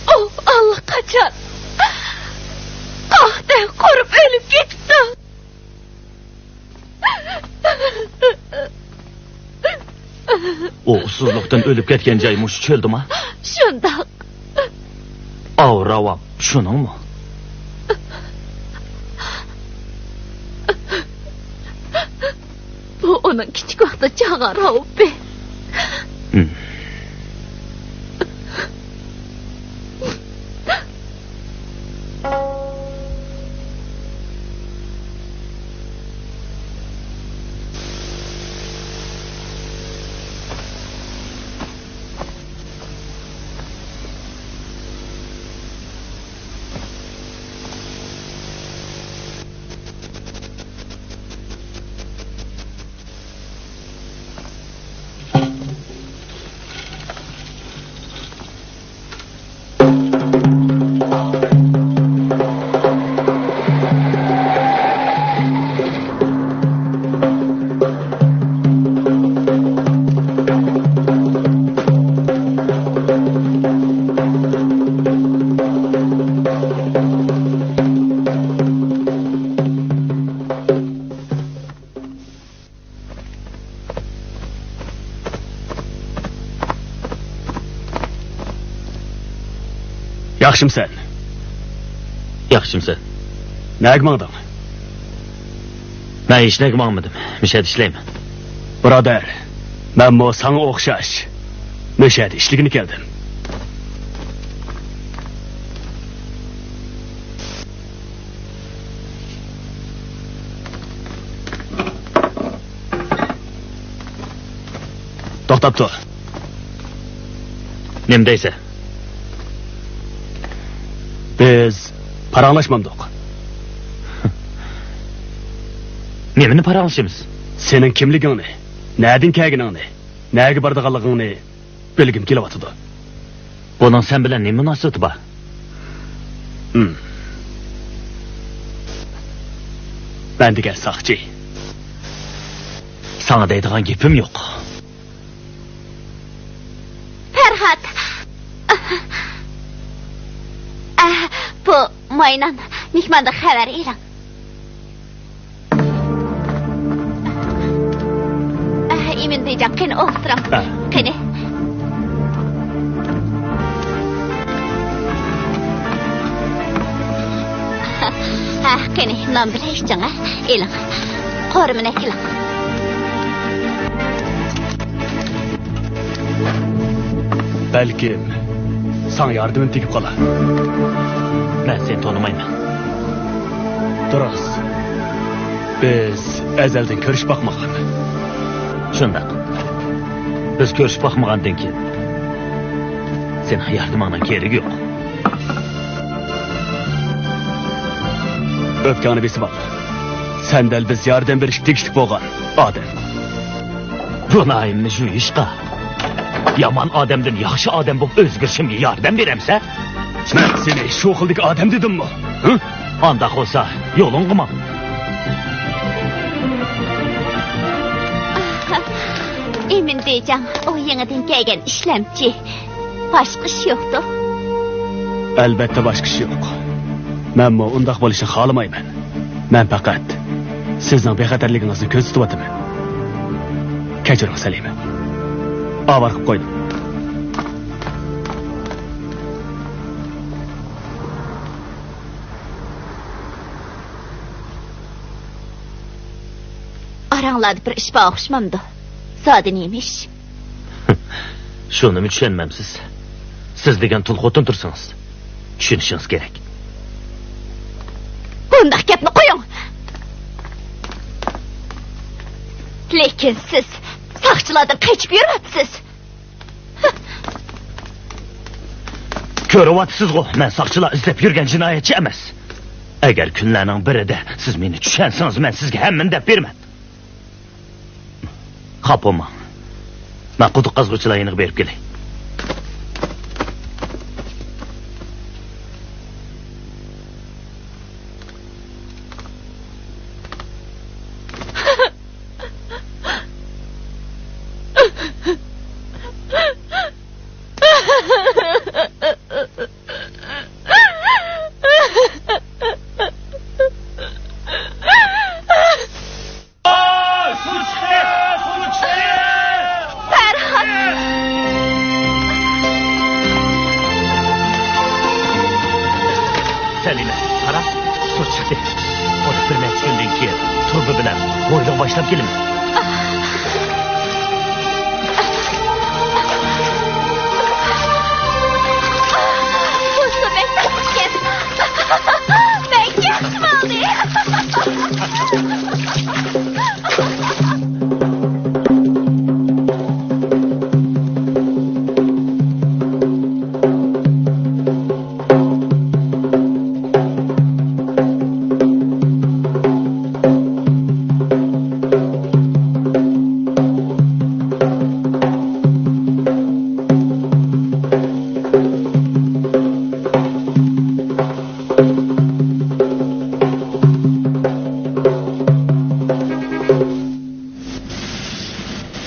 ئۇ ئاللىقاچان قاقتەك قۇرۇپ ئۆلۈپ كېتىپتۇ. ئۇ ئۇسسۇزلۇقتىن ئۆلۈپ كەتكەن جاي مۇشۇ چۆلدىما؟ شۇنداق. ئاۋۇ راۋاپ شۇنىڭمۇ؟ بۇ ئۇنىڭ كىچىك ۋاقتىدا چالغان راۋىپى. ھىم. ياخشىمسەن؟ ياخشىمسەن؟ نەگە ماڭدىڭ؟ مەن ھېچنەگە ماڭمىدىم. مۇشۇ يەردە ئىشلەيمەن. بۇرادەر، مەنمۇ ساڭا ئوخشاش مۇشۇ يەردە ئىشلىگىلى كەلدىم. توختاپ تۇر. نېمە دەيسەن؟ بىز پاراڭلاشمامدۇق؟ نېمىنى پاراڭلىشىمىز؟ سېنىڭ كىملىكىڭنى، نەدىن كەلگىنىڭنى، نەگە بارىدىغانلىقىڭنى بىلگۈم كېلىۋاتىدۇ. بۇنىڭ سەن بىلەن نېمە مۇناسىۋىتى بار؟ ھىم. مەن دېگەن ساقچى. ساڭا دەيدىغان گېپىم يوق. پەرھات. ئە، بۇ ماينان، مېھماندىن خەۋەر ئېلىڭ. ئە، ئىمىندىجان، قېنى ئولتۇرۇڭ. ئە. قېنى. ھە، قېنى، نان بىلەن ئىچىڭ، ھە. ئېلىڭ. قورۇمىنى ئەكېلىڭ. بەلكىم، ساڭا ياردىمىم تېگىپ قالار. مەن سېنى تونۇمايمەن. دۇرۇس. بىز ئەزەلدىن كۆرۈشۈپ باقمىغان. شۇنداق. بىز كۆرۈشۈپ باقمىغاندىن كېيىن، سېنىڭ ياردىمىڭنىڭ كېرىكى يوق. ئۆپكەڭنى بېسىۋال. سەن دەل بىز ياردەم بېرىشكە تېگىشلىك بولغان ئادەم. گۇناھىمنى جۇيۇشقا، يامان ئادەمدىن ياخشى ئادەم بولۇپ ئۆزگىرىشىمگە ياردەم بېرەمسەن؟ مەن سېنى شۇ خىلدىكى ئادەم دېدىممۇ؟ ھە؟ ئانداق بولسا، يولۇڭغا ماڭ. ئىمىندىجان، ئۇ يېڭىدىن كەلگەن ئىشلەمچى. باشقا ئىش يوقتۇ؟ ئەلۋەتتە باشقا ئىش يوق. مەنمۇ ئۇنداق بولۇشنى خالىمايمەن. مەن پەقەت سىزنىڭ بىخەتەرلىكىڭىزنى كۆزىتىۋاتىمەن. كەچۈرۈڭ، سەلىمە. ئاۋارە قىلىپ قويدۇم. ئاڭلاردا بىر ئىش بار ئوخشىمامدۇ؟ زادى نېمە ئىش؟ شۇنىمۇ چۈشەنمەمسىز؟ سىز دېگەن تۇل خوتۇن تۇرسىڭىز، چۈشىنىشىڭىز كېرەك. بۇنداق گەپنى قويۇڭ. لېكىن سىز ساقچىلاردىن قېچىپ يۈرۈۋاتىسىز. كۆرۈۋاتىسىزغۇ، مەن ساقچىلار ئىزدەپ يۈرگەن جىنايەتچى ئەمەس. ئەگەر كۈنلەرنىڭ بىرىدە سىز مېنى چۈشەنسىڭىز، مەن سىزگە ھەممىنى دەپ بېرىمەن. خاپا بولماڭ. مەن قۇدۇق قازغۇچىلار يېنىغا بېرىپ كېلەي. پەرھات! سەلىمە، قارا، سۇ چىقتى. ئۇنى بىر نەچچە كۈندىن كېيىن تۇرۇبا بىلەن ھويلىغا باشلاپ كېلىمەن. بۇ سۇ بەك تاتلىقكەن. بەك ياخشى بولدى.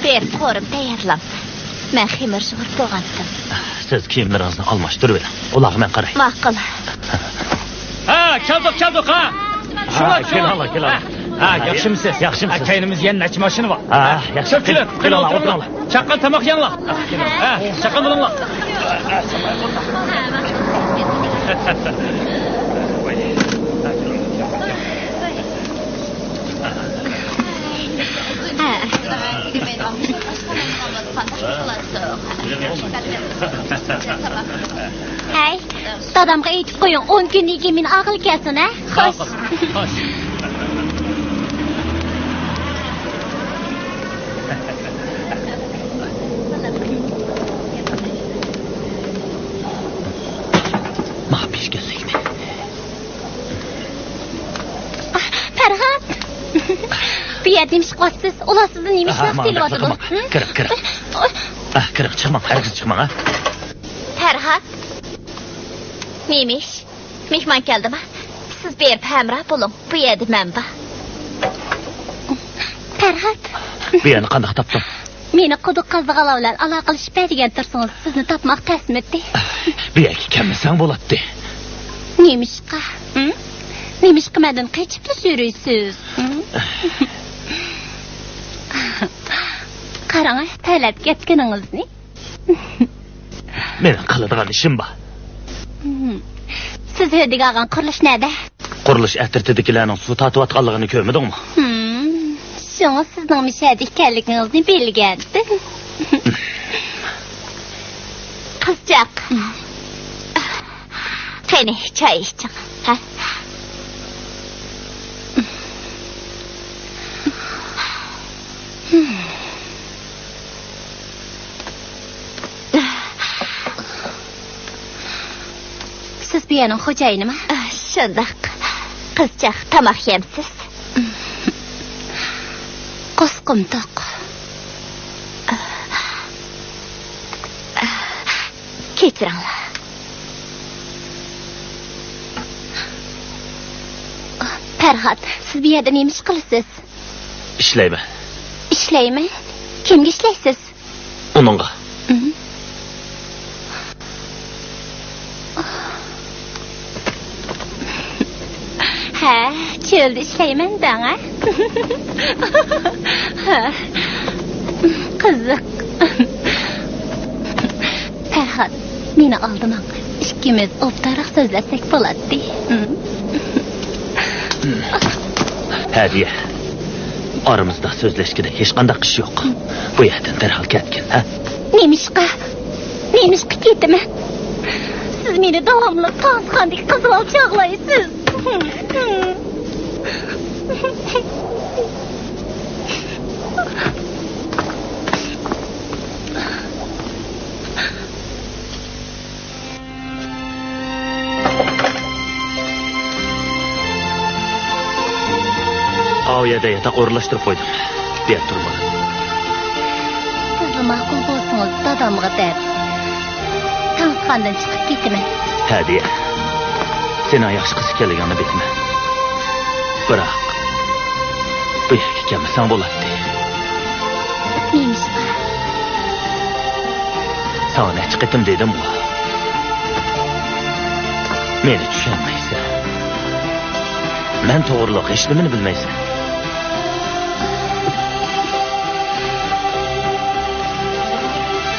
بېرىپ قورۇما تەييارلاڭ. مەن خېمىر سۇغۇرۇپ بولغانتىم. سىز كىيىملىرىڭىزنى ئالماشتۇرۇۋېلىڭ. ئۇلارغا مەن قاراي. ماقۇل. ھە، كەلدۇق، كەلدۇق، ھە. ھە، كېلىڭلار، كېلىڭلار. ھە، ياخشىمۇسىز؟ ياخشىمۇسىز؟ كەينىمىزدە يەنە نەچچە ماشىنا بار. ھە، ياخشى. كۆپچىلىك، كېلىڭلار، كېلىڭلار، ئولتۇرۇڭلار. چاققان تاماق يەڭلار. ھە، چاققان بولۇڭلار. ھەي، دادامغا ئېيتىپ قويۇڭ، ئون كۈندىن كېيىن مېنى ئالغىلى كەلسۇن، ھە؟ خوش. خوش. ماڭا بېشى كەلسەكمۇ. پەرھات! بۇ يەردە نېمە ئىش قىلىۋاتىسىز؟ ئۇلار سىزدىن نېمە ئىش ئاھا، ماڭا دەپ سېلىۋاتىدۇ؟ كىرىڭ، كىرىڭ. ئاھ، كىرىڭ، چىقماڭ، ھەرگىز چىقماڭ، ھە؟ پەرھات! نېمە ئىش؟ مېھمان كەلدىما؟ سىز بېرىپ ھەمراھ بولۇڭ، بۇ يەردە مەن بار. پەرھات! بۇ يەرنى قانداق تاپتىڭ؟ مېنى قۇدۇق قازىدىغانلار بىلەن ئالاقىلىشىپ بەر دېگەن تۇرسىڭىز، سىزنى تاپماق تەسمىدى. بۇ يەرگە كەلمىسەڭ بولاتتى. نېمىشقا؟ ھىم؟ نېمىشقا مەندىن قېچىپلا يۈرىسىز؟ ھىم؟ قاراڭ، تەلەپ كەتكىنىڭىزنى. مېنىڭ قىلىدىغان ئىشىم بار. ھىم. سىز ھۆددىگە ئالغان قۇرۇلۇش نەدە؟ قۇرۇلۇش ئەترىتىدىكىلەرنىڭ سۇ تارتىۋاتقانلىقىنى كۆرمىدىڭمۇ؟ ھىم، شۇڭا سىزنىڭ مۇشۇ يەردە ئىكەنلىكىڭىزنى بىلگەنتىم. قىزچاق. قېنى، چاي ئىچىڭ. ھە؟ سىز بۇ يەرنىڭ خوجايىنىما؟ شۇنداق. قىزچاق، تاماق يەمسىز؟ قورسىقىم توق. كەچۈرۈڭلار. پەرھات، سىز بۇ يەردە نېمە ئىش قىلىسىز؟ ئىشلەيمەن. ئىشلەيمەن؟ كىمگە ئىشلەيسىز؟ ئۇنىڭغا. ھە، چۆلدە ئىشلەيمەن دەڭ، ھە؟ ھە. قىزىق. پەرھات، مېنى ئالدىماڭ. ئىككىمىز ئوبدانراق سۆزلەشسەك بولاتتى. ھەدىيە. ئارىمىزدا سۆزلەشكىدەك ھېچقانداق ئىش يوق. بۇ يەردىن دەرھال كەتكىن، ھە؟ نېمىشقا؟ نېمىشقا كېتىمەن؟ سىز مېنى داۋاملىق تانسىخانىدىكى قىز بالا چاغلايسىز. ئاۋۇ يەردە ياتاق ئورۇنلاشتۇرۇپ قويدۇم. بۇ يەردە تۇرما. سىزلا ماقۇل بولسىڭىز، دادامغا دەپ، تانسىخانىدىن چىقىپ كېتىمەن. ھەدىيە، سېنىڭ ياخشى قىز ئىكەنلىكىڭنى بىلىمەن. بىراق، بۇ يەرگە كەلمىسەڭ بولاتتى. نېمىشقا؟ ساڭا نەچچە قېتىم دېدىمغۇ؟ مېنى چۈشەنمەيسەن. مەن توغرۇلۇق ھېچنېمىنى بىلمەيسەن.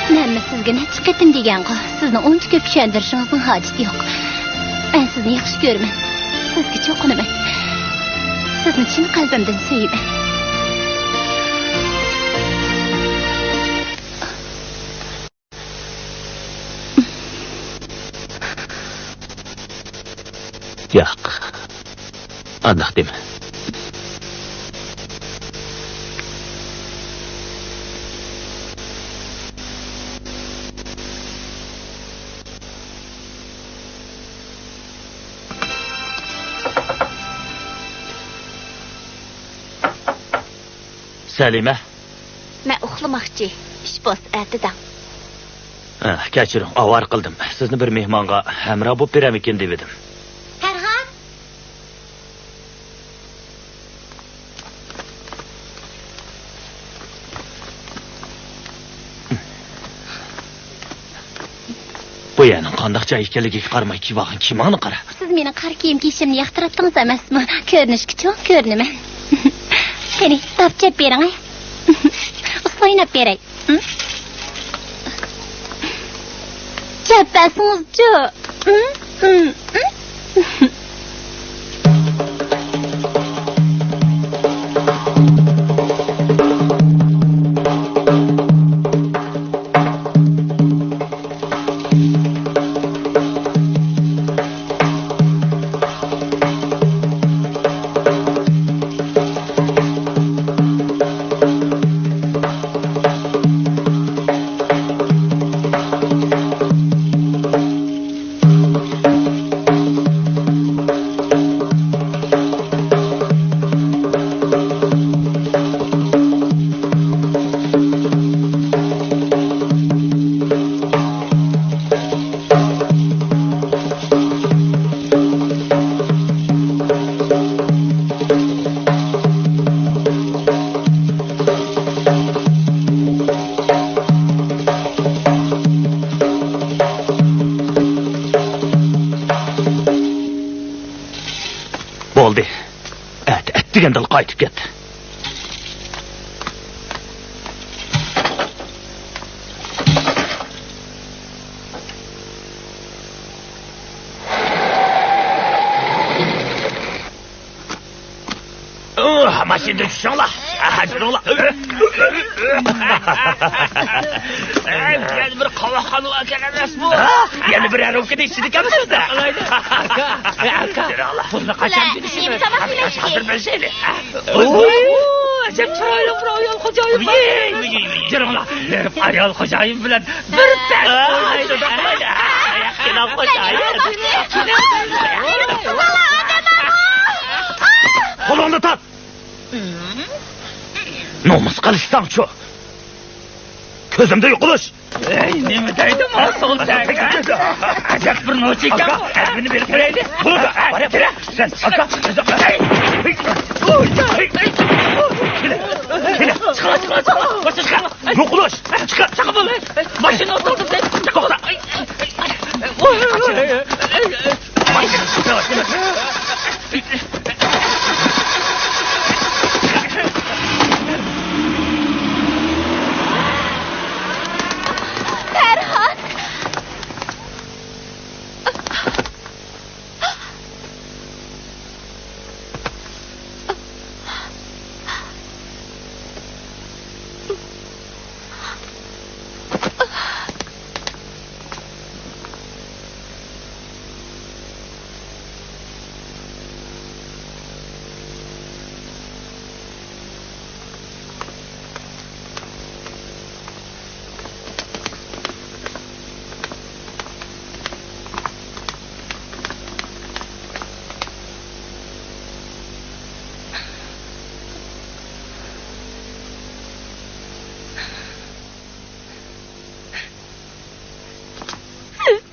مەنمۇ سىزگە نەچچە قېتىم دېگەنغۇ، سىزنى ئۇنچە كۆپ چۈشەندۈرۈشىڭىزنىڭ ھاجىتى يوق. مەن سىزنى ياخشى كۆرىمەن. سىزگە چوقۇنىمەن. سىزنى چىن قەلبىمدىن سۆيىمەن. ياق، ئانداق دېمە. سەلىمە. مەن ئۇخلىماقچى. ئىش بولسا ئەتە دەڭ. ھە، كەچۈرۈڭ، ئاۋارە قىلدىم. سىزنى بىر مېھمانغا ھەمراھ بولۇپ بېرەرمىكىن دېۋىدىم. پەرھات! بۇ يەرنىڭ قانداق جاي ئىكەنلىكىگە قارىماي كىيىۋالغان كىيىمىڭنى قارا. سىز مېنىڭ قارا كىيىم كىيىشىمنى ياقتۇراتتىڭىز ئەمەسمۇ؟ كۆرۈنۈشكە چوڭ كۆرۈنىمەن. قېنى، داپ چەپ بېرىڭ، ھە؟ ئۇسسۇل ئويناپ بېرەي. ھە؟ چەپ بەرسىڭىزچۇ؟ ھە؟ ھە؟ ھە؟ بولدى. ئەتە ئەتىگەندىلا قايتىپ كەت. ماشىنىدىن چۈشۈڭلار. ھە، جۈرۈڭلار. يەنە بىر قاۋاقخانا ئىكەن ئەمەسمۇ؟ ھە؟ يەنە بىر ھەرۇكەت ئىچىدىكەنمىز-دە. ئاكا، ئاكا، پۇلنى قاچان بېرىشىمىز؟ ھازىر بېرىشەيلى. ئەجەب چىرايلىق بىر ئايال خوجايىن. يۈرۈڭلار، بېرىپ ئايال خوجايىن بىلەن بىر پەس ئوينايلى. كېلىڭ خوجايىن. قولۇڭنى تارت. نومۇس قىلىشساڭچۇ؟ كۆزۈمدە يوقىلىش. ئەي، نېمە دەيدۇ مانا سول تەگە؟ ئەجەب بىر نوچى ئىكەن بۇ. ئەپىنى بېرىپ بېرەيلى. بولىدۇ، بارە، كېلە. سەن ئاكا. كېلە، كېلە. چىقىڭ، چىقىڭ، چىقىڭ. يوقىلىش. چىقىڭ، چىقىڭ بولدى. ماشىنا توختىتىڭ. توختا. پەرھات!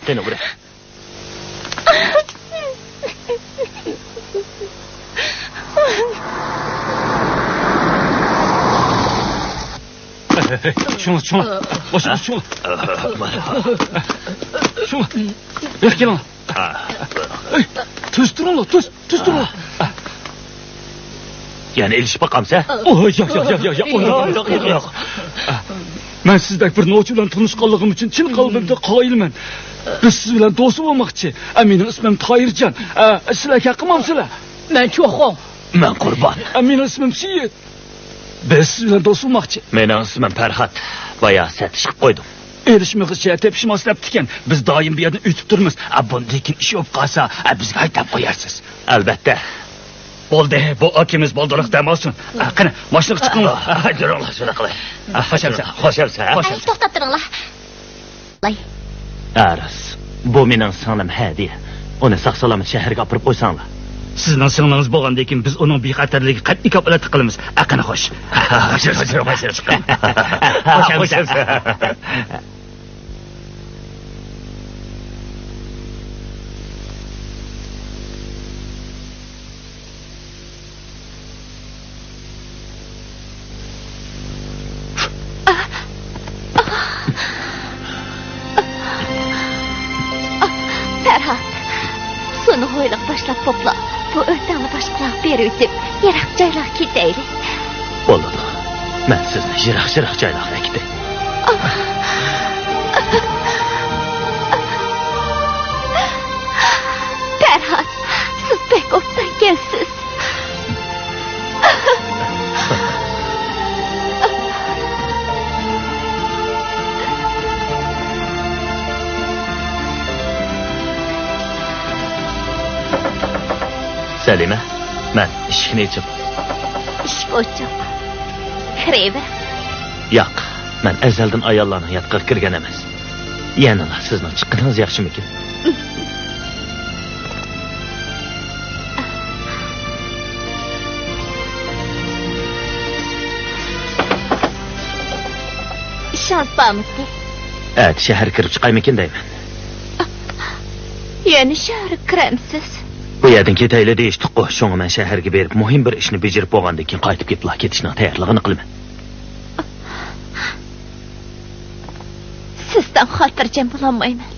سېنى ئۇرۇپ. شۇڭلا، شۇڭلا. شۇڭلا. شۇڭلا. بېرىپ كېلىڭلار. ئەي، تۈز تۇرۇڭلار، تۈز، تۈز تۇرۇڭلار. يەنە ئېلىشىپ باقامسەن؟ ئوي، ياق، ياق، ياق، ياق، ياق، ئۇنداق ياق، ياق، ياق. مەن سىزدەك بىر نوچى بىلەن تونۇشقانلىقىم ئۈچۈن چىن قەلبىمدىن قايىلمەن. بىز سىز بىلەن دوست بولماقچى. ئە، مېنىڭ ئىسمىم تاھىرجان. ئە، سىلەر كەلدىڭلارمۇ سىلەر؟ مەن چوخۇڭ. مەن قۇربان. ئە، مېنىڭ ئىسمىم سېيىت. بىز سىز بىلەن دوست بولماقچى. مېنىڭ ئىسمىم پەرھات. بايا سەت ئىش قىلىپ قويدۇم. ئېلىشمىغۇچە تېپىشماس دەپتىكەن. بىز دائىم بۇ يەردىن ئۆتۈپ تۇرىمىز. ئە، بۇندىن كېيىن ئىش بولۇپ قالسا، ئە، بىزگە ھەيدەپ قويارسىز. ئەلۋەتتە. بولدى، بۇ ئاكىمىز بالدۇرراق دەم ئالسۇن. ئە، قېنى، ماشىنىغا چىقىڭلار. ئە، يۈرۈڭلار، شۇنداق قىلاي. ئە، خوش ئەمسە. خوش ئەمسە. خوش ئەمسە. توختاپ تۇرۇڭلار. ئەرز، بۇ مېنىڭ سىڭلىم ھەدىيە. ئۇنى ساق-سالامەت شەھەرگە ئاپىرىپ قويساڭلار. سىزنىڭ سىڭلىڭىز بولغاندىن كېيىن بىز ئۇنىڭ بىخەتەرلىكىگە قەتئىي كاپالەتلىك قىلىمىز. ئە، قېنى خوش. خوش، خوش، خوش، چىقىڭ. خوش ئەمسە. پەرھات، سۇنى ھويلىغا باشلاپ توپلا. بۇ ئۆتەڭنى باشقىلارغا بېرىۋېتىپ، يىراق جايلارغا كېتەيلى. بولىدۇ. مەن سىزنى يىراق-يىراق جايلارغا ئەكېتەي. پەرھات، سىز بەك ئوبدانكەنسىز. سەلىمە، مەن ئىشىكنى ئېچىپ. ئىشىك ئوچۇق. كىرىۋېرىڭ. ياق، مەن ئەزەلدىن ئاياللارنىڭ ياتىقىغا كىرگەن ئەمەس. يەنىلا سىزنىڭ چىققىنىڭىز ياخشىمىكىن؟ ئىشىڭىز بارمىدى؟ ئەتە شەھەرگە كىرىپ چىقايمىكىن دەيمەن. يەنە شەھەرگە كىرەمسىز؟ بۇ يەردىن كېتەيلى دېيىشتۇققۇ، شۇڭا مەن شەھەرگە بېرىپ مۇھىم بىر ئىشنى بېجىرىپ بولغاندىن كېيىن قايتىپ كېتىلا كېتىشنىڭ تەييارلىقىنى قىلىمەن. سىزدىن خاتىرجەم بولالمايمەن.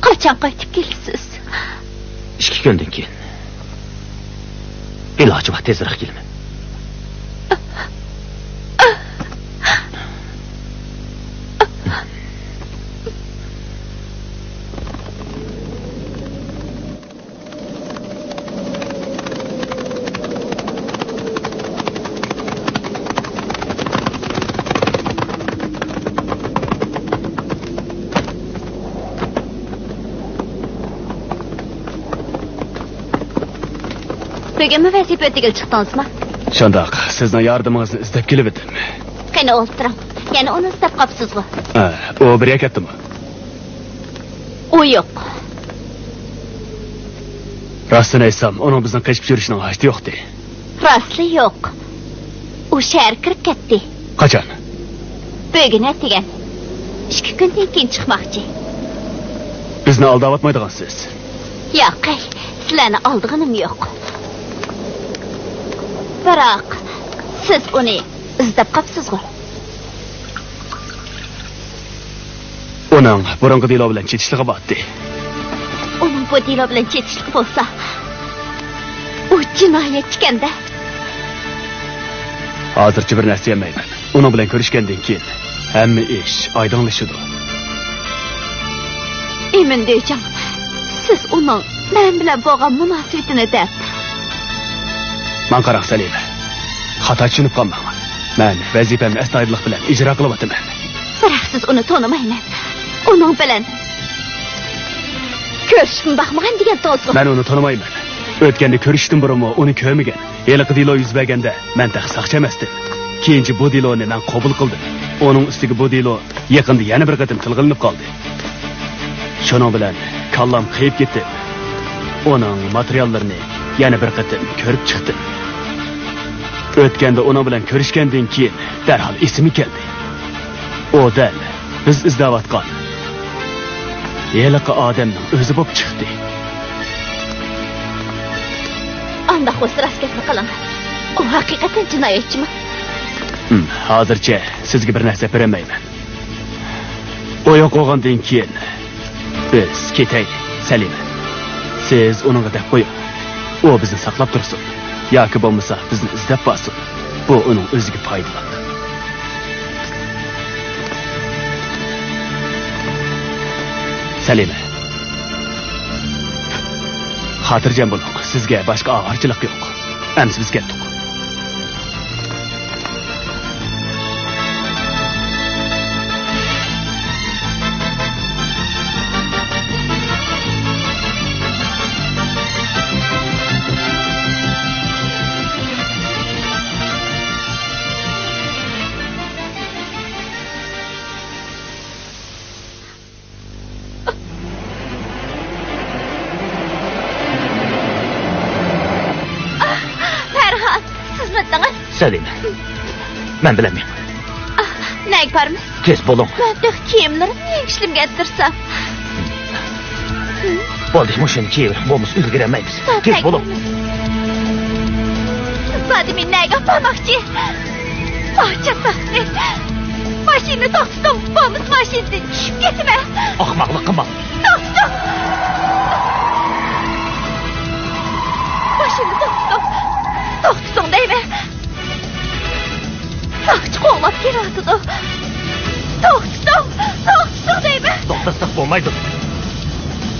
قاچان قايتىپ كېلىسىز؟ ئىككى كۈندىن كېيىن. ئىلاجى بار، تېزرەك كېلىمەن. بۈگۈنمۇ ۋەزىپە ئۆتىگىلى چىقتىڭىزمۇ؟ شۇنداق، سىزنىڭ ياردىمىڭىزنى ئىزدەپ كېلىۋىدىم. قېنى ئولتۇرۇڭ. يەنە ئۇنى ئىزدەپ قاپسىزغۇ؟ ھە، ئۇ بىر يەرگە كەتتىمۇ؟ ئۇ يوق. راستىنى ئېيتسام، ئۇنىڭ بىزنىڭ قېچىپ يۈرۈشنىڭ ھاجىتى يوقتى. راستلا يوق. ئۇ شەھەرگە كىرىپ كەتتى. قاچان؟ بۈگۈن ئەتىگەن. ئىككى كۈندىن كېيىن چىقماقچى. بىزنى ئالداۋاتمايدىغانسىز؟ ياق، سىلەرنى ئالدىغىنىم يوق. بىراق، سىز ئۇنى ئىزدەپ قاپسىزغۇ؟ ئۇنىڭ بۇرۇنقى دېلو بىلەن چېتىشلىقى بارتتى. ئۇنىڭ بۇ دېلو بىلەن چېتىشلىقى بولسا، ئۇ جىنايەتچىكەن-دە. ھازىرچە بىر نەرسە دېيەلمەيمەن. ئۇنىڭ بىلەن كۆرۈشكەندىن كېيىن ھەممە ئىش ئايدىڭلىشىدۇ. ئىمىن دېيجاڭ، سىز ئۇنىڭ مەن بىلەن بولغان مۇناسىۋىتىنى دەپ. ماڭا قاراڭ، سەلىمە. خاتا چۈشىنىپ قالماڭ. مەن ۋەزىپەمنى ئەستايىدىللىق بىلەن ئىجرا قىلىۋاتىمەن. بىراق سىز ئۇنى تونۇمايمەن. ئۇنىڭ بىلەن كۆرۈشۈپمۇ باقمىغان دېگەن سۆزغۇ. مەن ئۇنى تونۇمايمەن. ئۆتكەندە كۆرۈشۈشتىن بۇرۇنمۇ ئۇنى كۆرمىگەن. ھېلىقى دېلو يۈز بەرگەندە مەن تېخى ساقچى ئەمەستىم. كېيىنچە بۇ دېلونى مەن قوبۇل قىلدىم. ئۇنىڭ ئۈستىگە بۇ دېلو يېقىندا يەنە بىر قېتىم تىلغا ئېلىنىپ قالدى. شۇنىڭ بىلەن كاللام قېيىپ كېتىپ، ئۇنىڭ ماتېرىياللىرىنى يەنە بىر قېتىم كۆرۈپ چىقتىم. ئۆتكەندە ئۇنىڭ بىلەن كۆرۈشكەندىن كېيىن دەرھال ئېسىمگە كەلدى. ئۇ دەل بىز ئىزدەۋاتقان ھېلىقى ئادەمنىڭ ئۆزى بولۇپ چىقتى. ئانداق بولسا راست گەپنى قىلىڭ. ئۇ ھەقىقەتەن جىنايەتچىمۇ؟ ھىم، ھازىرچە سىزگە بىر نەرسە بېرەلمەيمەن. ئۇ يوق بولغاندىن كېيىن بىز كېتەيلى، سەلىمە. سىز ئۇنىڭغا دەپ قويۇڭ. ئۇ بىزنى ساقلاپ تۇرسۇن. ياكى بولمىسا بىزنى ئىزدەپ بارسۇن. بۇ ئۇنىڭ ئۆزىگە پايدىلىق. سەلىمە. خاتىرجەم بولۇڭ، سىزگە باشقا ئاۋارىچىلىق يوق. ئەمسە بىز كەتتۇق. پەرھات، سىزمىدىڭىز؟ سەلىمە، مەن بىلەن مېڭىڭ. ئاھ، نەگە بارىمىز؟ تېز بولۇڭ. مەن تېخى كىيىملىرىمنى يېڭىشلىمىگە ئەتتۈرسەم. بولدى، مۇشۇنى كىيىۋېرىڭ، بولمىسا ئۈلگۈرەلمەيمىز. تېز بولۇڭ. زادى مېنى نەگە ئاپارماقچى؟ پاچا ساقچى! ماشىنىنى توختىتىڭ، بولمىسا ماشىنىدىن چۈشۈپ كېتىمەن. ئاخماقلىق قىلماڭ. توختىتىڭ! ماشىنىنى توختىتىڭ! توختىتىڭ دەيمەن! ساقچى قوغلاپ كېلىۋاتىدۇ! توختىتىڭ! توختىتىڭ دەيمەن! توختاتساق بولمايدۇ.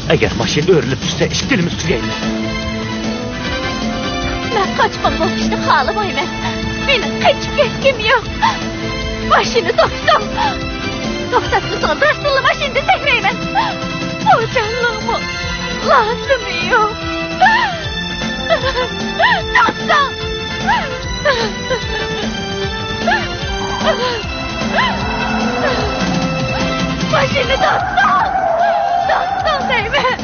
ئەگەر ماشىنا ئۆرۈلۈپ چۈشسە، ئىككىلىمىز تۈگەيمىز. مەن قاچقۇن بولۇشنى خالىمايمەن. مېنىڭ قېچىپ كەتكۈم يوق. ماشىنا توختىتىڭ! توختاتمىسىڭىز، راستتىنلا ماشىنىدىن سەكرەيمەن! بۇ جانلىقمۇ، لازىمى يوق. توختاڭ! ماشىنىنى توختىتىڭ! توختىتىڭ دەيمەن!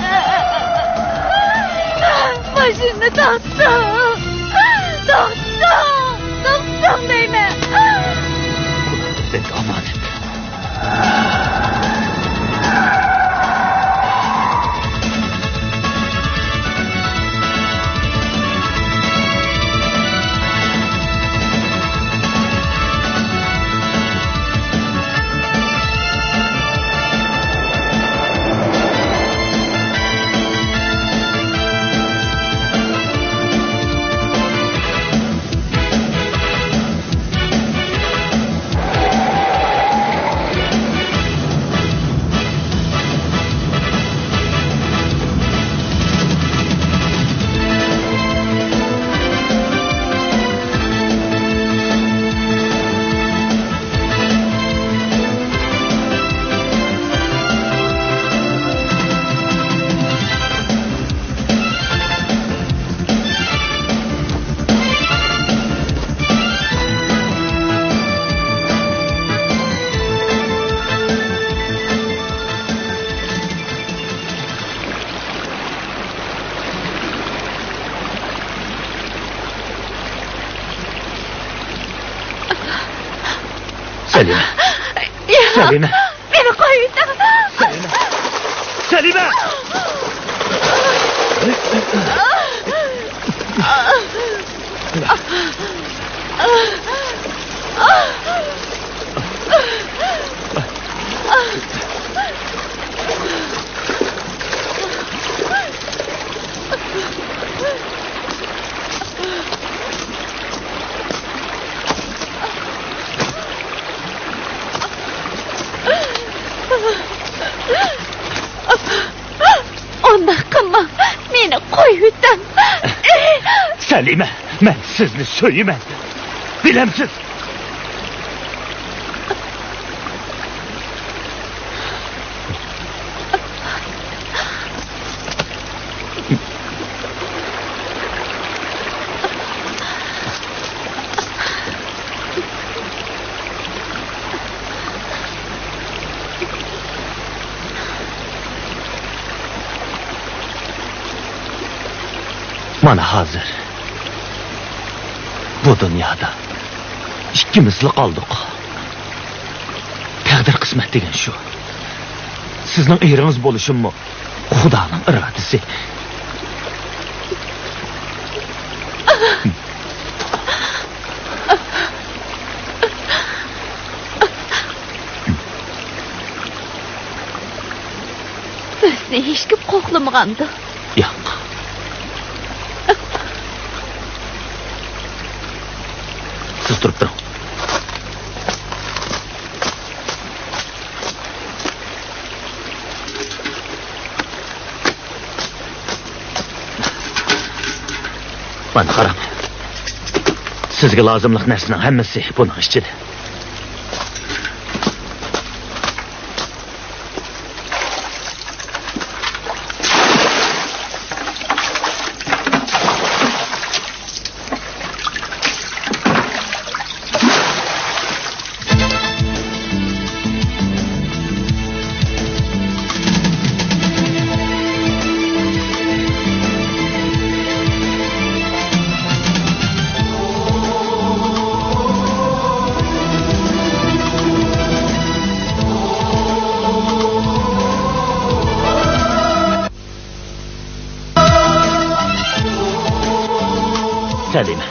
ماشىنىنى توختىتىڭ! توختىتىڭ! توختىتىڭ دەيمەن! خۇدا بىزگە ئامانەت. سەلىمە. ياق. سەلىمە. مېنى قويۇۋېتىڭ. سەلىمە! سەلىمە! ئۇنداق قىلماڭ، مېنى قويۇۋېتىڭ. سەلىمە، مەن سىزنى سۆيىمەن. بىلەمسىز؟ مانا ھازىر بۇ دۇنيادا ئىككىمىزلا قالدۇق. تەقدىر قىسمەت دېگەن شۇ. سىزنىڭ ئېرىڭىز بولۇشۇممۇ خۇدانىڭ ئىرادىسى. بىزنى ھېچكىم قوغلىمىغاندۇ؟ ياق. سىز تۇرۇپ تۇرۇڭ. مانا قاراڭ. سىزگە لازىملىق نەرسىنىڭ ھەممىسى بۇنىڭ ئىچىدە. سەلىمە،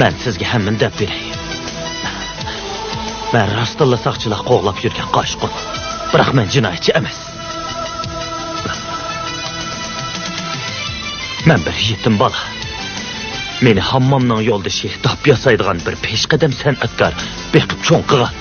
مەن سىزگە ھەممىنى دەپ بېرەي. مەن راستتىنلا ساقچىلار قوغلاپ يۈرگەن قاچقۇن. بىراق مەن جىنايەتچى ئەمەس. مەن بىر يېتىم بالا. مېنى ھاممامنىڭ يولدىشى، داپ ياسايدىغان بىر پېشقەدەم سەنئەتكار بېقىپ چوڭ قىلغان.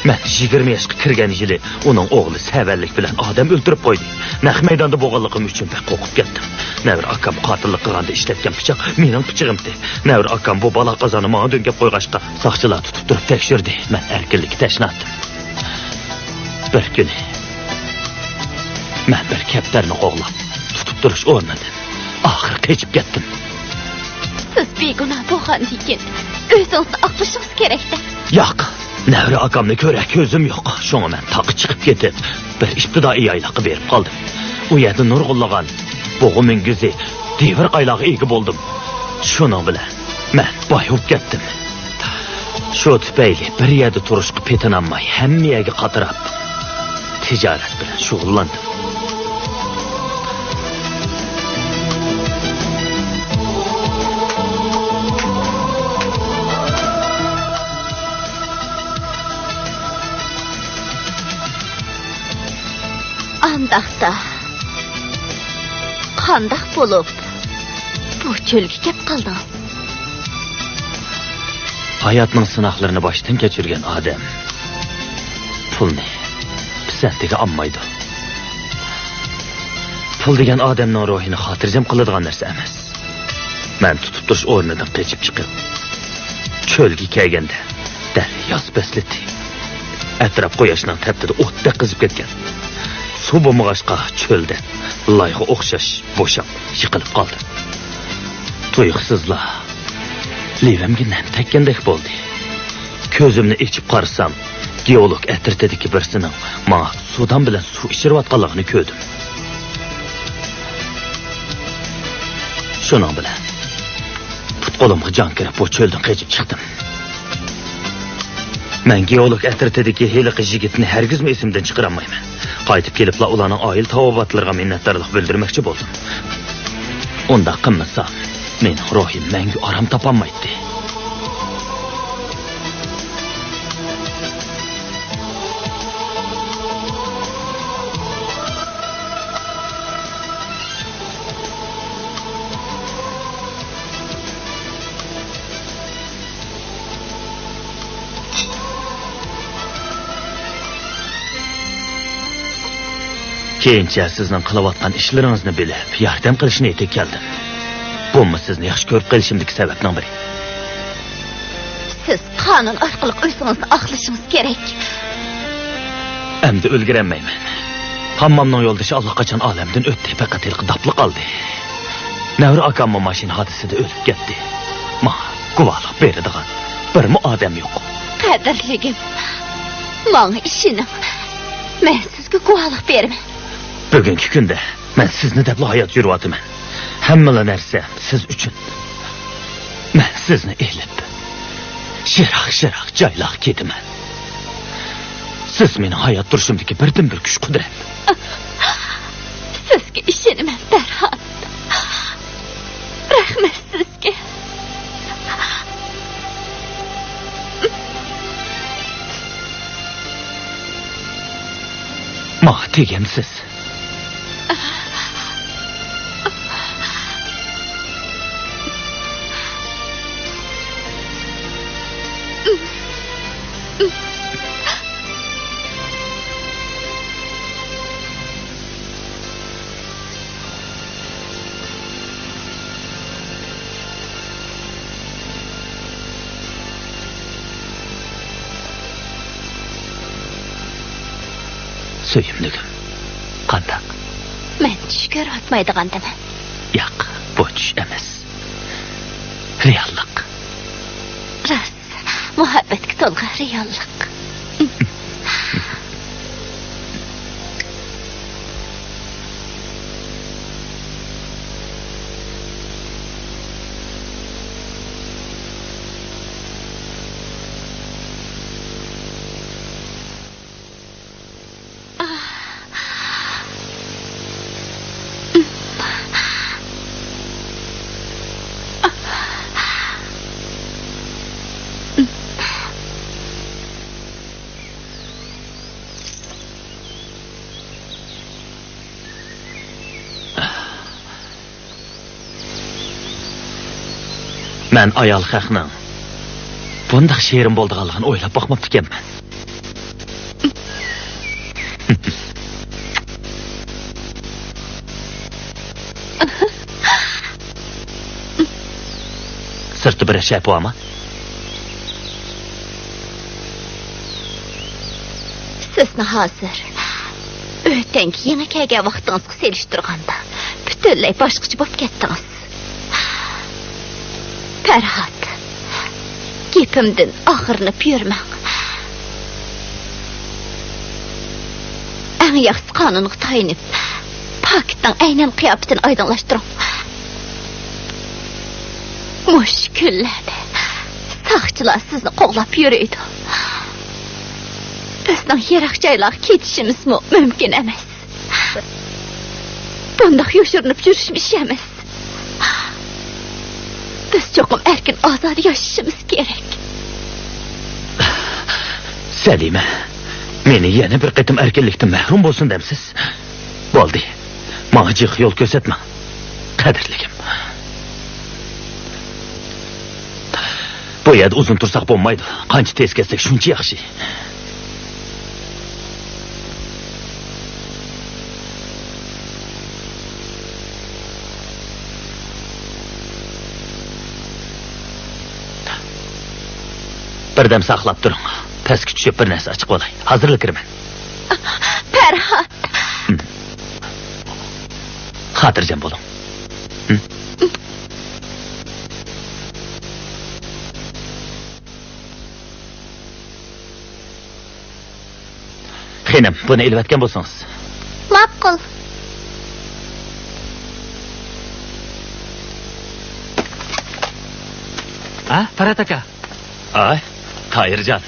مەن يىگىرمە ياشقا كىرگەن يىلى ئۇنىڭ ئوغلى سەۋەنلىك بىلەن ئادەم ئۆلتۈرۈپ قويدى. نەق مەيداندا بولغانلىقىم ئۈچۈن بەك قورقۇپ كەتتىم. نەۋرە ئاكام قاتىللىق قىلغاندا ئىشلەتكەن پىچاق مېنىڭ پىچىقىمتى. نەۋرە ئاكام بۇ بالا قازاننى ماڭا دۆڭگەپ قويغاچقا، ساقچىلار تۇتۇپ تۇرۇپ تەكشۈردى. مەن ئەركىنلىككە تەشناتتىم. بىر كۈنى مەن بىر كەپتەرنى قوغلاپ، تۇتۇپ تۇرۇش ئورنىدىن ئاخىرى قېچىپ كەتتىم. سىز بىگۇناھ بولغاندىكىن، ئۆزىڭىزنى ئاقلىشىڭىز كېرەكتە. ياق، نەۋرە ئاكامنى كۆرەر كۆزۈم يوق. شۇڭا مەن تاغقا چىقىپ كېتىپ، بىر ئىپتىدائىي يايلاققا بېرىپ قالدىم. ئۇ يەردە نۇرغۇنلىغان بۇغا مۈڭگۈزى، دېۋىر قايلارغا ئىگە بولدۇم. شۇنىڭ بىلەن مەن باي بولۇپ كەتتىم. شۇ تۈپەيلى بىر يەردە تۇرۇشقا پېتىنالماي، ھەممە يەرگە قاتراپ، تىجارەت بىلەن شۇغۇللاندىم. ئانداقتا، قانداق بولۇپ بۇ چۆلگە كەپ قالدىڭىز؟ ھاياتنىڭ سىناقلىرىنى باشتىن كەچۈرگەن ئادەم پۇلنى پىسەنتىگە ئالمايدۇ. پۇل دېگەن ئادەمنىڭ روھىنى خاتىرجەم قىلىدىغان نەرسە ئەمەس. مەن تۇتۇپ تۇرۇش ئورنىدىن قېچىپ چىقىپ، چۆلگە كەلگەندە، دەل ياز پەسلىتى. ئەتراپ قۇياشنىڭ تەپتىدە ئوتتەك قىزىپ كەتكەن. سۇ بولمىغاچقا، چۆلدە لايغا ئوخشاش بوشاپ يىقىلىپ قالدىم. تۇيۇقسىزلا لېۋەمگە نەم تەگكەندەك بولدى. كۆزۈمنى ئېچىپ قارىسام، گېئولوگ ئەترىتىدىكى بىرسىنىڭ ماڭا سۇدان بىلەن سۇ ئىچۈرۈۋاتقانلىقىنى كۆردۈم. شۇنىڭ بىلەن پۇت-قولۇمغا جان كىرىپ، بۇ چۆلدىن قېچىپ چىقتىم. مەن گېئولوگ ئەترىتىدىكى ھېلىقى يىگىتنى ھەرگىزمۇ ئېسىمدىن چىقىرالمايمەن. قايتىپ كېلىپلا ئۇلارنىڭ ئائىلە تاۋابىئاتلىرىغا مىننەتدارلىق بىلدۈرمەكچى بولدۇم. ئۇنداق قىلمىسام، مېنىڭ روھىم مەڭگۈ ئارام تاپالمايتتى. كېيىنچە سىزنىڭ قىلىۋاتقان ئىشلىرىڭىزنى بىلىپ، ياردەم قىلىش نىيىتىگە كەلدىم. بۇمۇ سىزنى ياخشى كۆرۈپ قېلىشىمدىكى سەۋەبنىڭ بىرى. سىز قانۇن ئارقىلىق ئۆزىڭىزنى ئاقلىشىڭىز كېرەك. ئەمدى ئۈلگۈرەلمەيمەن. ھاممامنىڭ يولدىشى ئاللىقاچان ئالەمدىن ئۆتتى، پەقەت ھېلىقى داپلا قالدى. نەۋرە ئاكاممۇ ماشىنا ھادىسىسىدە ئۆلۈپ كەتتى. ماڭا گۇۋاھلىق بېرىدىغان بىرمۇ ئادەم يوق. قەدىرلىكىم، ماڭا ئىشىنىڭ. مەن سىزگە گۇۋاھلىق بېرىمەن. بۈگۈنكى كۈندە مەن سىزنى دەپلا ھايات يۈرۈۋاتىمەن. ھەممىلا نەرسە سىز ئۈچۈن. مەن سىزنى ئېلىپ، يىراق-يىراق جايلارغا كېتىمەن. سىز مېنىڭ ھايات تۇرۇشۇمدىكى بىردىنبىر كۈچ-قۇدرەت. سىزگە ئىشىنىمەن، پەرھات. رەھمەت سىزگە. ماڭا تېگەمسىز. سۆيۈملۈكۈم، قانداق؟ مەن چۈش كۆرۈۋاتمايدىغاندىمەن؟ ياق، بۇ چۈش ئەمەس. رېئاللىق. راست، مۇھەببەتكە تولغان رېئاللىق. مەن ئايال خەقنىڭ بۇنداق شېرىن بولىدىغانلىقىنى ئويلاپ باقماپتىكەنمەن. سىرتتا بىرەر شەپە بارمۇ؟ سىزنى ھازىر ئۆتەڭگە يېڭى كەلگەن ۋاقتىڭىزغا سېلىشتۇرغاندا پۈتۈنلەي باشقىچە بولۇپ كەتتىڭىز. پەرھات، گېپىمدىن ئاغرىنىپ يۈرمەڭ. ئەڭ ياخشىسى قانۇنغا تايىنىپ، پاكىتنىڭ ئەينەن قىياپىتىنى ئايدىڭلاشتۇرۇڭ. مۇشۇ كۈنلەردە ساقچىلار سىزنى قوغلاپ يۈرىدۇ. بىزنىڭ يىراق جايلارغا كېتىشىمىزمۇ مۇمكىن ئەمەس. بۇنداق يوشۇرۇنۇپ يۈرۈشمۇ ئىش ئەمەس. بىز چوقۇم ئەركىن ئازادە ياشىشىمىز كېرەك. سەلىمە، مېنى يەنە بىر قېتىم ئەركىنلىكتىن مەھرۇم بولسۇن دەمسىز؟ بولدى. ماڭا جىق يول كۆرسەتمەڭ، قەدىرلىكىم. بۇ يەردە ئۇزۇن تۇرساق بولمايدۇ. قانچە تېز كەتسەك، شۇنچە ياخشى. بىردەم ساقلاپ تۇرۇڭ. پەسكە چۈشۈپ، بىر نەرسە ئاچىقىۋالاي. ھازىرلا كىرىمەن. پەرھات! خاتىرجەم بولۇڭ. خېنىم، بۇنى ئېلىۋەتكەن بولسىڭىز. ماقۇل. ھە، پەرھات ئاكا. ئاي، تاھىرجان،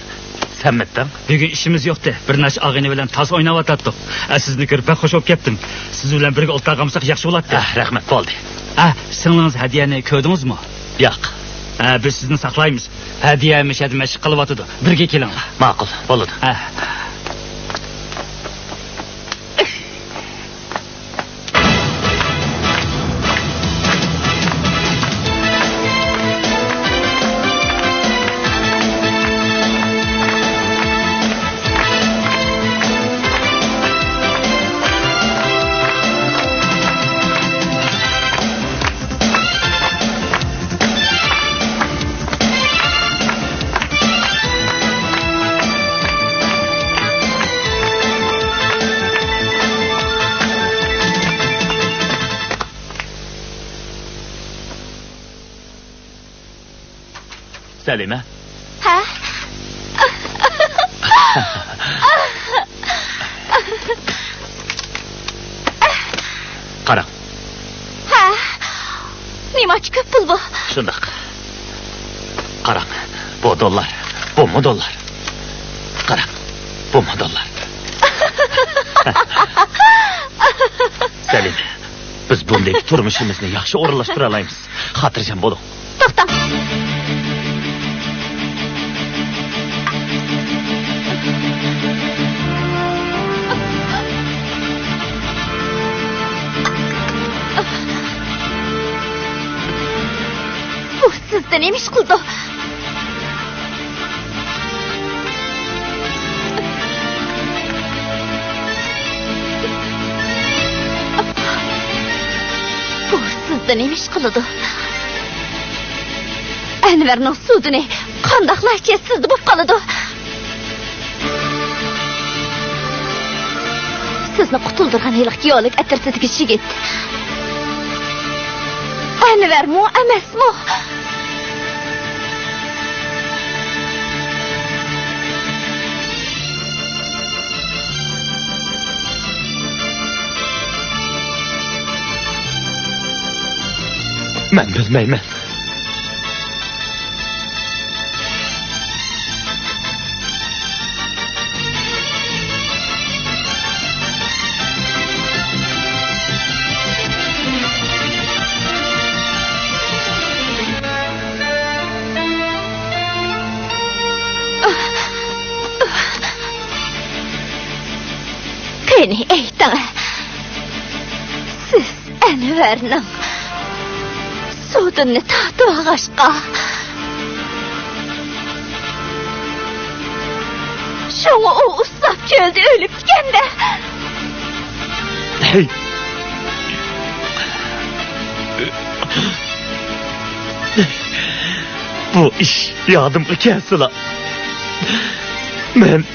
سەنمىتىڭ؟ بۈگۈن ئىشىمىز يوقتى. بىر نەچچە ئاغىنە بىلەن تاس ئويناۋاتاتتۇق. ئە، سىزنى كۆرۈپ بەك خۇش بولۇپ كەتتىم. سىز بىلەن بىرگە ئولتۇرالىساق ياخشى بولاتتى. ئە، رەھمەت، بولدى. ئە، سىڭلىڭىز ھەدىيەنى كۆردىڭىزمۇ؟ ياق. ئە، بىز سىزنى ساقلايمىز. ھەدىيە مۇشۇ يەردە مەشىق قىلىۋاتىدۇ. بىرگە كېلىڭلار. ماقۇل، بولىدۇ. ئە. سەلىمە. ھە؟ قاراڭ. ھە؟ نېمانچە كۆپ پۇل بۇ؟ شۇنداق. قاراڭ، بۇ دوللار، بۇمۇ دوللار. قاراڭ. بۇ ماداللار. سەلىم، بىز بۇندىكى تۇرمۇشىمىزنى ياخشى ئورۇنلاشتۇرالايمىز. خاتىرجەم بولۇڭ. توختاڭ. بۇ سىزدە نېمە ئىش قىلىدۇ؟ بۇ سىزدە نېمە ئىش قىلىدۇ؟ ئەنۋەرنىڭ سۇدىنى قانداقلا ئىچىسىزدە بولۇپ قالىدۇ؟ سىزنى قۇتۇلدۇرغان ھېلىقى يولۇك ئەترىتىدىكى يىگىت ئەنۋەرمۇ ئەمەسمۇ؟ مەن بىلمەيمەن. قېنى، ئېيتىڭ، سىز ئەنۋەرنىڭ سۇدىنىنى تارتىۋالغاچقا، شۇڭا ئۇ ئۇسساپ چۆلدە ئۆلۈپتىكەن-دە. ھەي! بۇ ئىش يادىمغا كەلسىلا، مەن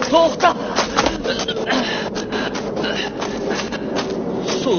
توختا! سۇ.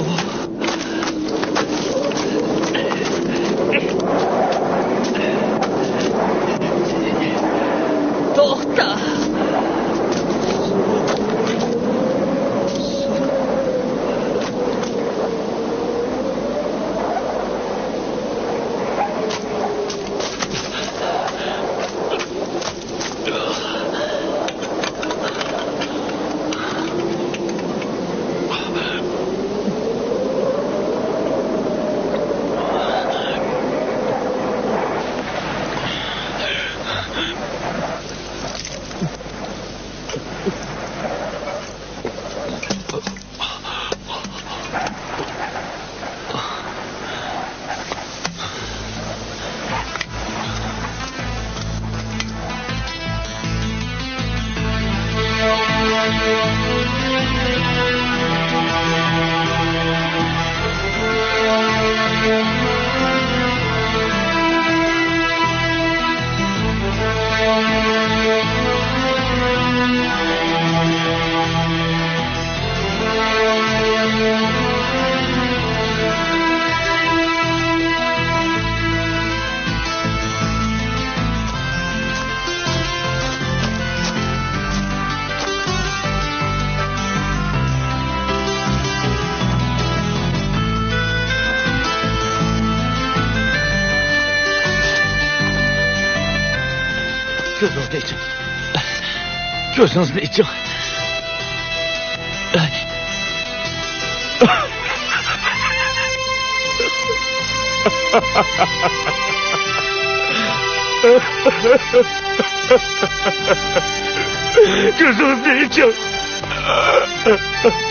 كۆزىڭىزنى ئېچىڭ. كۆزىڭىزنى ئېچىڭ. كۆزىڭىزنى ئېچىڭ.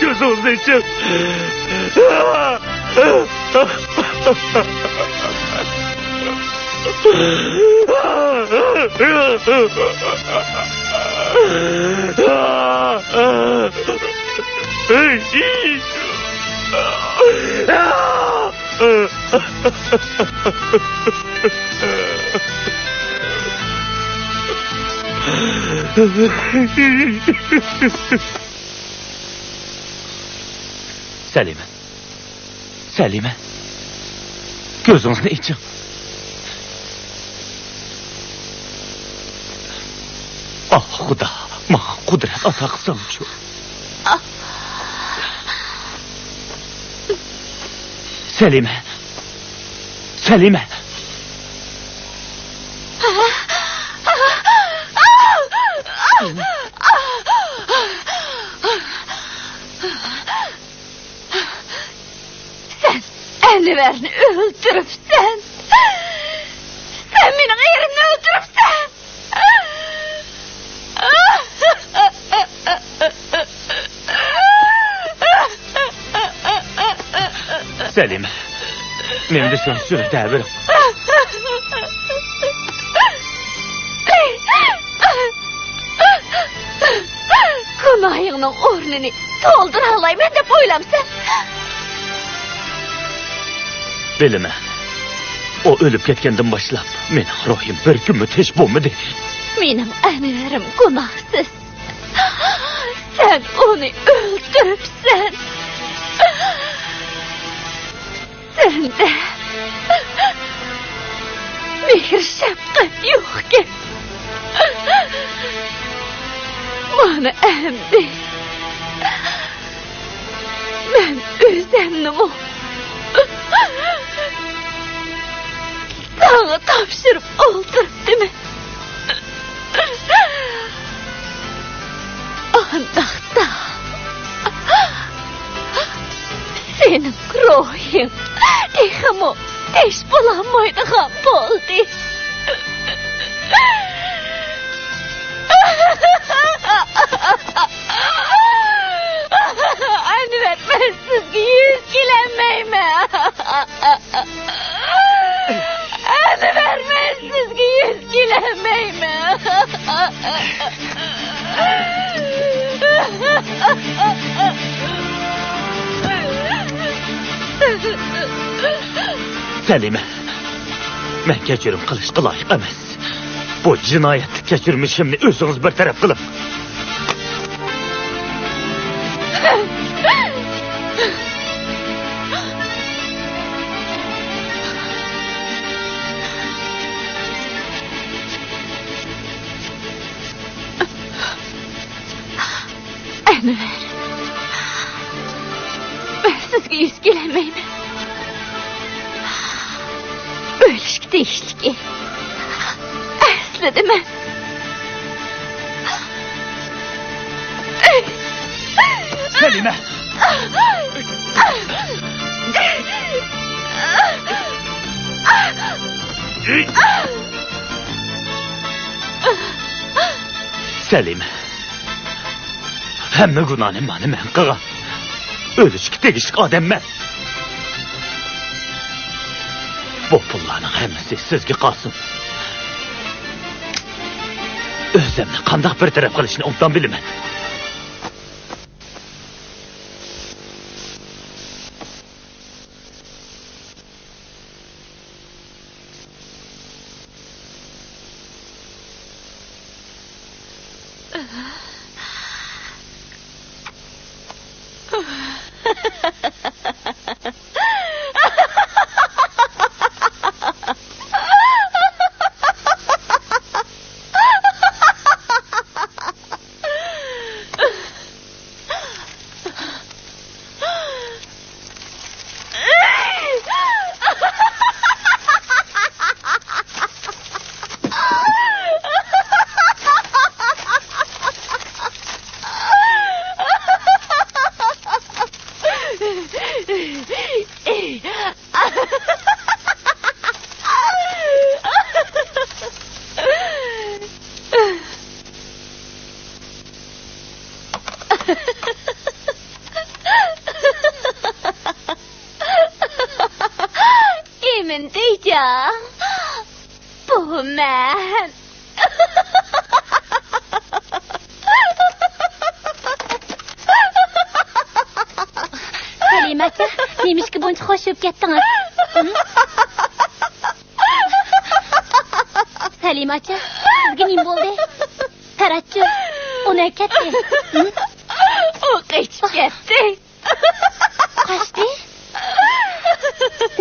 كۆزىڭىزنى ئېچىڭ. سەلىمە. سەلىمە. كۆزىڭىزنى ئېچىڭ. ئاھ، خۇدا، ماڭا قۇدرەت ئاتا قىلساڭچۇ. سەلىمە. سەلىمە. سەن ئەنۋەرنى ئۆلتۈرۈپسەن. سەن مېنىڭ ئېرىمنى ئۆلتۈرۈپسەن. سەلىمە، نېمە دېسەڭ، سۈرۈپ دەۋېرىڭ. گۇناھىڭنىڭ ئورنىنى تولدۇرالايمەن دەپ ئويلامسەن؟ بىلىمەن. ئۇ ئۆلۈپ كەتكەندىن باشلاپ، مېنىڭ روھىم بىر كۈنمۇ تىنچ بولمىدى. مېنىڭ ئەنۋەرىم گۇناھسىز. سەن ئۇنى ئۆلتۈرۈپسەن. سەندە مېھىر-شەپقەت يوقكەن. مانا ئەمدى مەن ئۆزۈمنىمۇ ساڭا تاپشۇرۇپ ئولتۇرۇپتىمەن. ئانداقتا سېنىڭ روھىڭ تېخىمۇ تىنچ بولالمايدىغان بولدى. ئەنۋەر، مەن سىزگە يۈز كېلەلمەيمەن. ئەنۋەر، مەن سىزگە يۈز كېلەلمەيمەن. سەلىمە، مەن كەچۈرۈم قىلىشقا لايىق ئەمەس. بۇ جىنايەتلىك كەچۈرمىشىمنى ئۆزىڭىز بىر تەرەپ قىلىڭ. ئەنۋەر، مەن سىزگە يۈز كېلەلمەيمەن. ئۆلۈشكە تېگىشلىك. ئەسلىدە مەن. سەلىمە! سەلىمە! ھەممە گۇناھنى مانا مەن قىلغان. ئۆلۈشكە تېگىشلىك ئادەممەن. بۇ پۇللارنىڭ ھەممىسى سىزگە قالسۇن. ئۆزۈمنى قانداق بىر تەرەپ قىلىشنى ئوبدان بىلىمەن. ئىمىن دېيجاڭ، بۇ مەن. سەلىمە ئاچا، نېمىشقا بۇنچە خوش بولۇپ كەتتىڭىز؟ ھە؟ سەلىمە ئاچا، سىزگە نېمە بولدى؟ قاراچۇ، ئۇ نەگە كەتتى؟ ھە؟ ئۇ قېچىپ كەتتى. قاچتى؟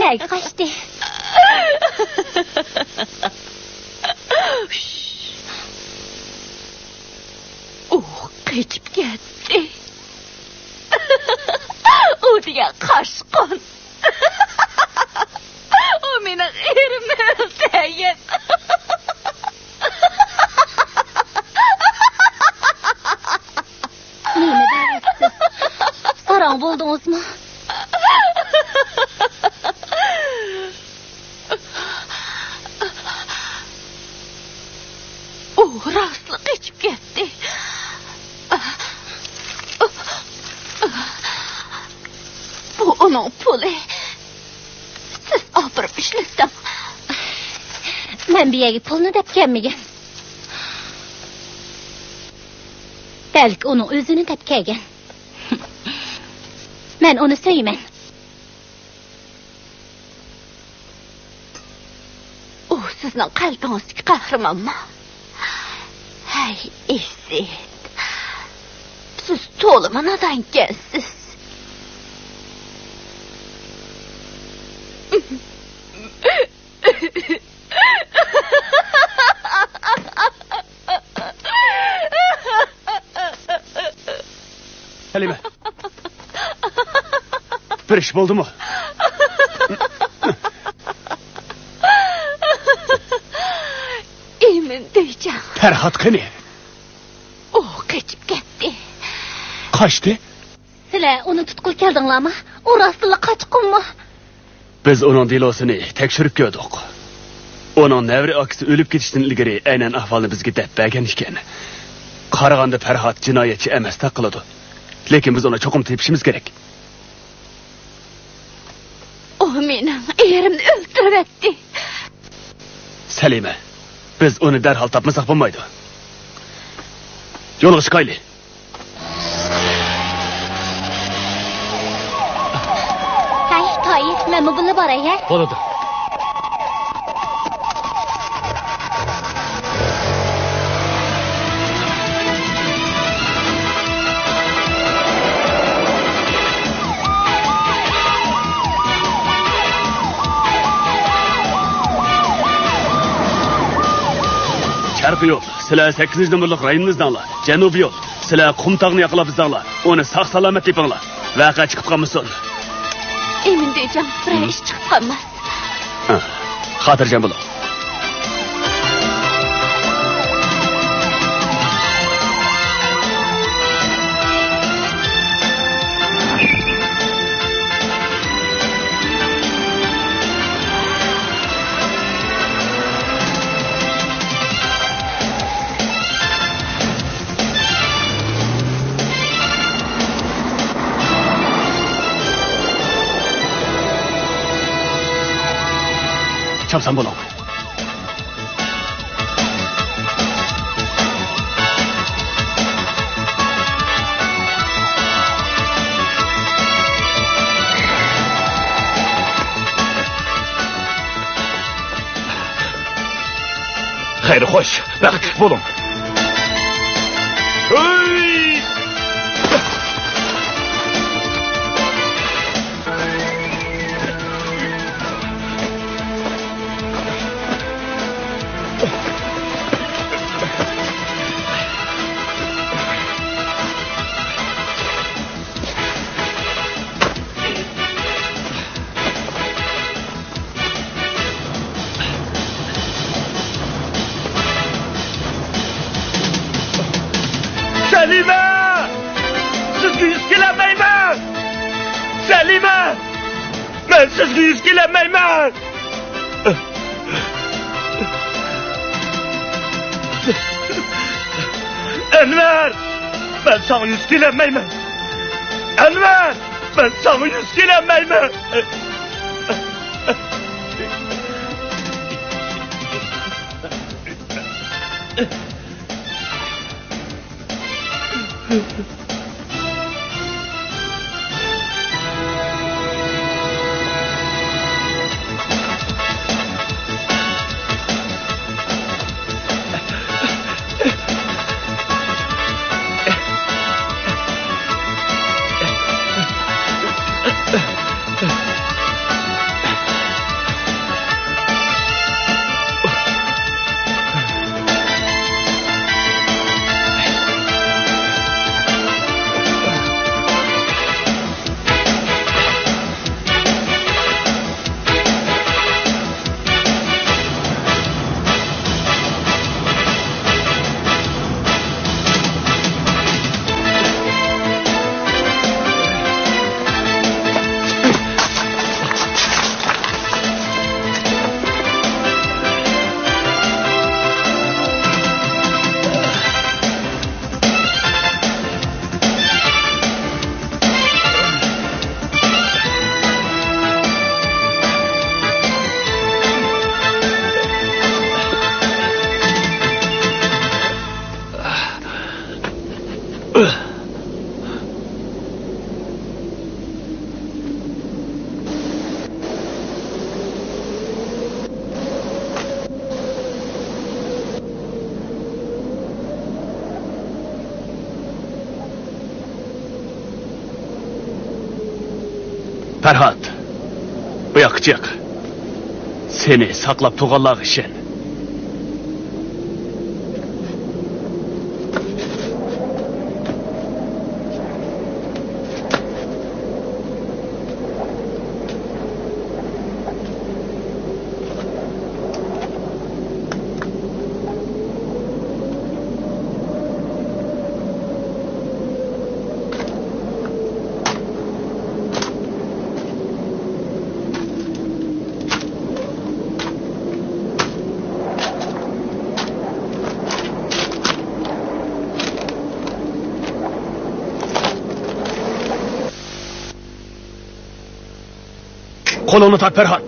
نەگە قاچتى؟ ئۇ قېچىپ كەتتى. ئۇ دېگەن قاچقۇن. ئۇ مېنىڭ ئېرىمنى ئۆلتۈرگەن. نېمە دەۋاتىسىز؟ ساراڭ بولدىڭىزمۇ؟ ئۇ راستلا قېچىپ كەتتى. بۇ ئۇنىڭ پۇلى. سىز ئاپىرىپ ئىشلىتىڭ. مەن بۇ يەرگە پۇلنى دەپ كەلمىگەن. بەلكى ئۇنىڭ ئۆزىنى دەپ كەلگەن. مەن ئۇنى سۆيىمەن. ئۇ سىزنىڭ قەلبىڭىزدىكى قەھرىمانمۇ؟ ھەي، ئىسىت. سىز تولىمۇ نادانكەنسىز. ھەلىمە. بىر ئىش بولدىمۇ؟ ئىمىن دېيجاڭ. پەرھات قېنى؟ ئۇ قېچىپ كەتتى. قاچتى؟ سىلەر ئۇنى تۇتقىلى كەلدىڭلارمۇ؟ ئۇ راستلا قاچقۇنمۇ؟ بىز ئۇنىڭ دېلوسىنى تەكشۈرۈپ كۆردۇق. ئۇنىڭ نەۋرە ئاكىسى ئۆلۈپ كېتىشتىن ئىلگىرى ئەينەن ئەھۋالنى بىزگە دەپ بەرگەن ئىكەن. قارىغاندا پەرھات جىنايەتچى ئەمەستەك قىلىدۇ. لېكىن بىز ئۇنى چوقۇم تېپىشىمىز كېرەك. ئۇ مېنىڭ ئېرىمنى ئۆلتۈرۈۋەتتى. سەلىمە، بىز ئۇنى دەرھال تاپمىساق بولمايدۇ. يولغا چىقايلى. ھەي، تايى، مەنمۇ بىللە باراي، ھە؟ بولىدۇ. شەرقىي يول، سىلەر سەككىزىنچى نومۇرلۇق رايوننى ئىزدەڭلار. جەنۇبىي يول، سىلەر قۇمتاغنى ياقلاپ ئىزدەڭلار. ئۇنى ساق-سالامەت تېپىڭلار. ۋەقە چىقىپ قالمىسۇن. ئىمىن دېيجاڭ، بىرەر ئىش چىقىپ قالماس. ھە، خاتىرجەم بولۇڭ. چاپسان بولۇڭ. خەير، خوش، بەختلىك بولۇڭ. ھەي! سەلىمە! سىزگە يۈز كېلەلمەيمەن! سەلىمە! مەن سىزگە يۈز كېلەلمەيمەن. ئەنۋەر، مەن ساڭا يۈز كېلەلمەيمەن. ئەنۋەر، مەن ساڭا يۈز كېلەلمەيمەن. پەرھات، بۇ ياققا چىق. سېنى ساقلاپ تۇرغانلارغا ئىشەن. قولۇڭنى تارت، پەرھات.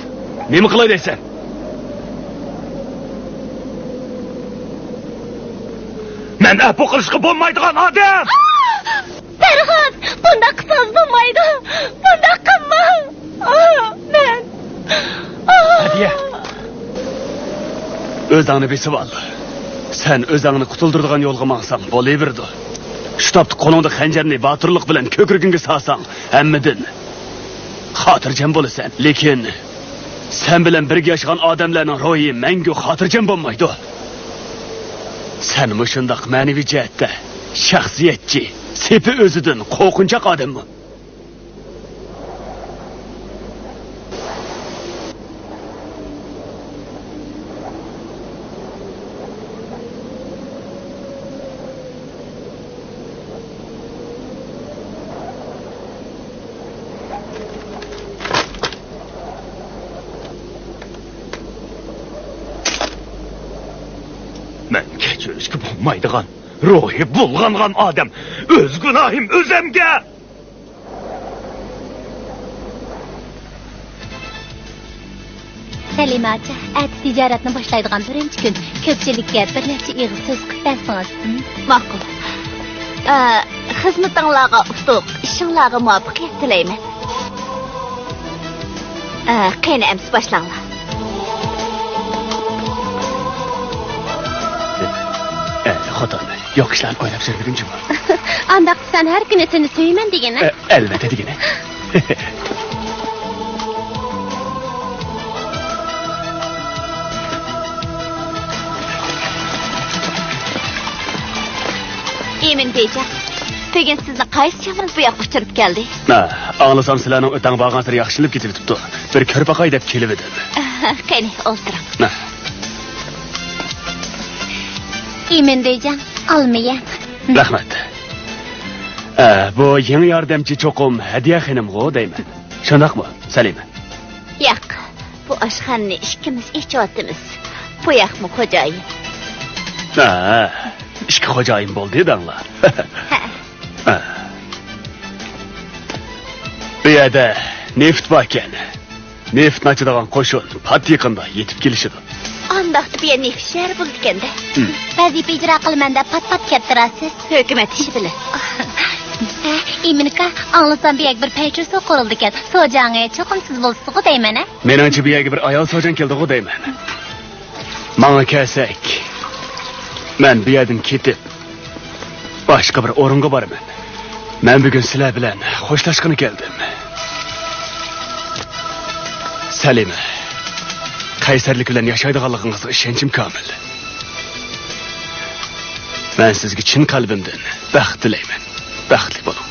نېمە قىلاي دەيسەن؟ مەن ئەپۇ قىلىشقا بولمايدىغان ئادەم! پەرھات، بۇنداق قىلسىڭىز بولمايدۇ. بۇنداق قىلماڭ. ئاھ، مەن. ئاھ. ھەدىيە. ئۆزۈڭنى بېسىۋال. سەن ئۆزۈڭنى قۇتۇلدۇرىدىغان يولغا ماڭساڭ بولۇۋېرىدۇ. شۇ تاپتا قولۇڭدا خەنجەرنى باتۇرلۇق بىلەن كۆكرىكىڭگە سالساڭ، ھەممىدىن خاتىرجەم بولىسەن. لېكىن سەن بىلەن بىرگە ياشىغان ئادەملەرنىڭ روھى مەڭگۈ خاتىرجەم بولمايدۇ. سەن مۇشۇنداق مەنىۋى جەھەتتە شەخسىيەتچى، سېپى ئۆزىدىن قورقۇنچاق ئادەممۇ؟ مەن كەچۈرۈشكە بولمايدىغان، روھى بۇلغانغان ئادەم. ئۆز گۇناھىم ئۆزەمگە! سەلىمە ئاچا، ئەتە تىجارەتنى باشلايدىغان بىرىنچى كۈن كۆپچىلىككە بىر نەچچە ئېغىز سۆز قىلىپ بەرسىڭىز. ھىم؟ ماقۇل. ئە، خىزمىتىڭلارغا ئۇتۇق، ئىشىڭلارغا مۇۋەپپەقىيەت تىلەيمەن. ئە، قېنى ئەمسە باشلاڭلار. ئە، خوتۇن، يوق ئىشلارنى ئويلاپ يۈرمىگىن جۇمۇ. ئانداق سەن ھەر كۈنى سېنى سۆيىمەن دېگىنە؟ ئە، ئەلۋەتتە دېگىنە. ئىمىن بېيجاڭ، بۈگۈن سىزنى قايسى چاۋىنىز بۇ ياققا ئۇچۇرۇپ كەلدى؟ ھە، ئاڭلىسام سىلەرنىڭ ئۆتەڭ بارغانسېرى ياخشىلىنىپ كېتىۋېتىپتۇ. بىر كۆرۈپ باقاي دەپ كېلىۋىدىم. قېنى، ئولتۇرۇڭ. ھە. ئىمىن بېيجاڭ، ئالما يەڭ. رەھمەت. ئە، بۇ يېڭى ياردەمچى چوقۇم ھەدىيە خېنىمغۇ دەيمەن. شۇنداقمۇ، سەلىمە؟ ياق، بۇ ئاشخانىنى ئىككىمىز ئېچىۋاتىمىز. بۇ ياقمۇ خوجايىن؟ ھە، ئىككى خوجايىن بولدى دەڭلار. ھە. ھە. بۇ يەردە نېفىت باركەن. نېفىتنى ئاچىدىغان قوشۇن پات يېقىندا يېتىپ كېلىشىدۇ. ئانداقتا بۇ يەر نېفىت شەھىرى بولىدىكەن-دە. ھىم. ۋەزىپە ئىجرا قىلىمەن دەپ پات-پات كەپتۇ راسىز. ھۆكۈمەت ئىشى بىلەن. ھە، ئىمىنكا، ئاڭلىسام بۇ يەرگە بىر پەيچۇسۇ قۇرۇلىدىكەن. سوجاڭى چوقۇم سىز بولىسىزغۇ دەيمەن، ھە؟ مېنىڭچە بۇ يەرگە بىر ئايال سوجاڭ كەلدىغۇ دەيمەن. ماڭا كەلسەك، مەن بۇ يەردىن كېتىپ، باشقا بىر ئورۇنغا بارىمەن. مەن بۈگۈن سىلەر بىلەن خوشلاشقىلى كەلدىم. سەلىمە، قەيسەرلىك بىلەن ياشايدىغانلىقىڭىزغا ئىشەنچىم كامىل. مەن سىزگە چىن قەلبىمدىن بەخت تىلەيمەن. بەختلىك بولۇڭ.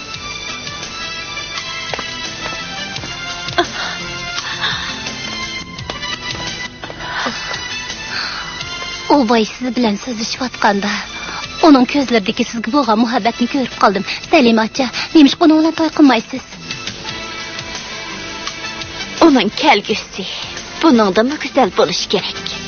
ئۇ باي سىز بىلەن سۆزلىشىۋاتقاندا، ئۇنىڭ كۆزلىرىدىكى سىزگە بولغان مۇھەببەتنى كۆرۈپ قالدىم. سەلىمە ئاچا، نېمىشقا ئۇنىڭ بىلەن توي قىلمايسىز؟ ئۇنىڭ كەلگۈسى بۇنىڭدىنمۇ گۈزەل بولۇشى كېرەك.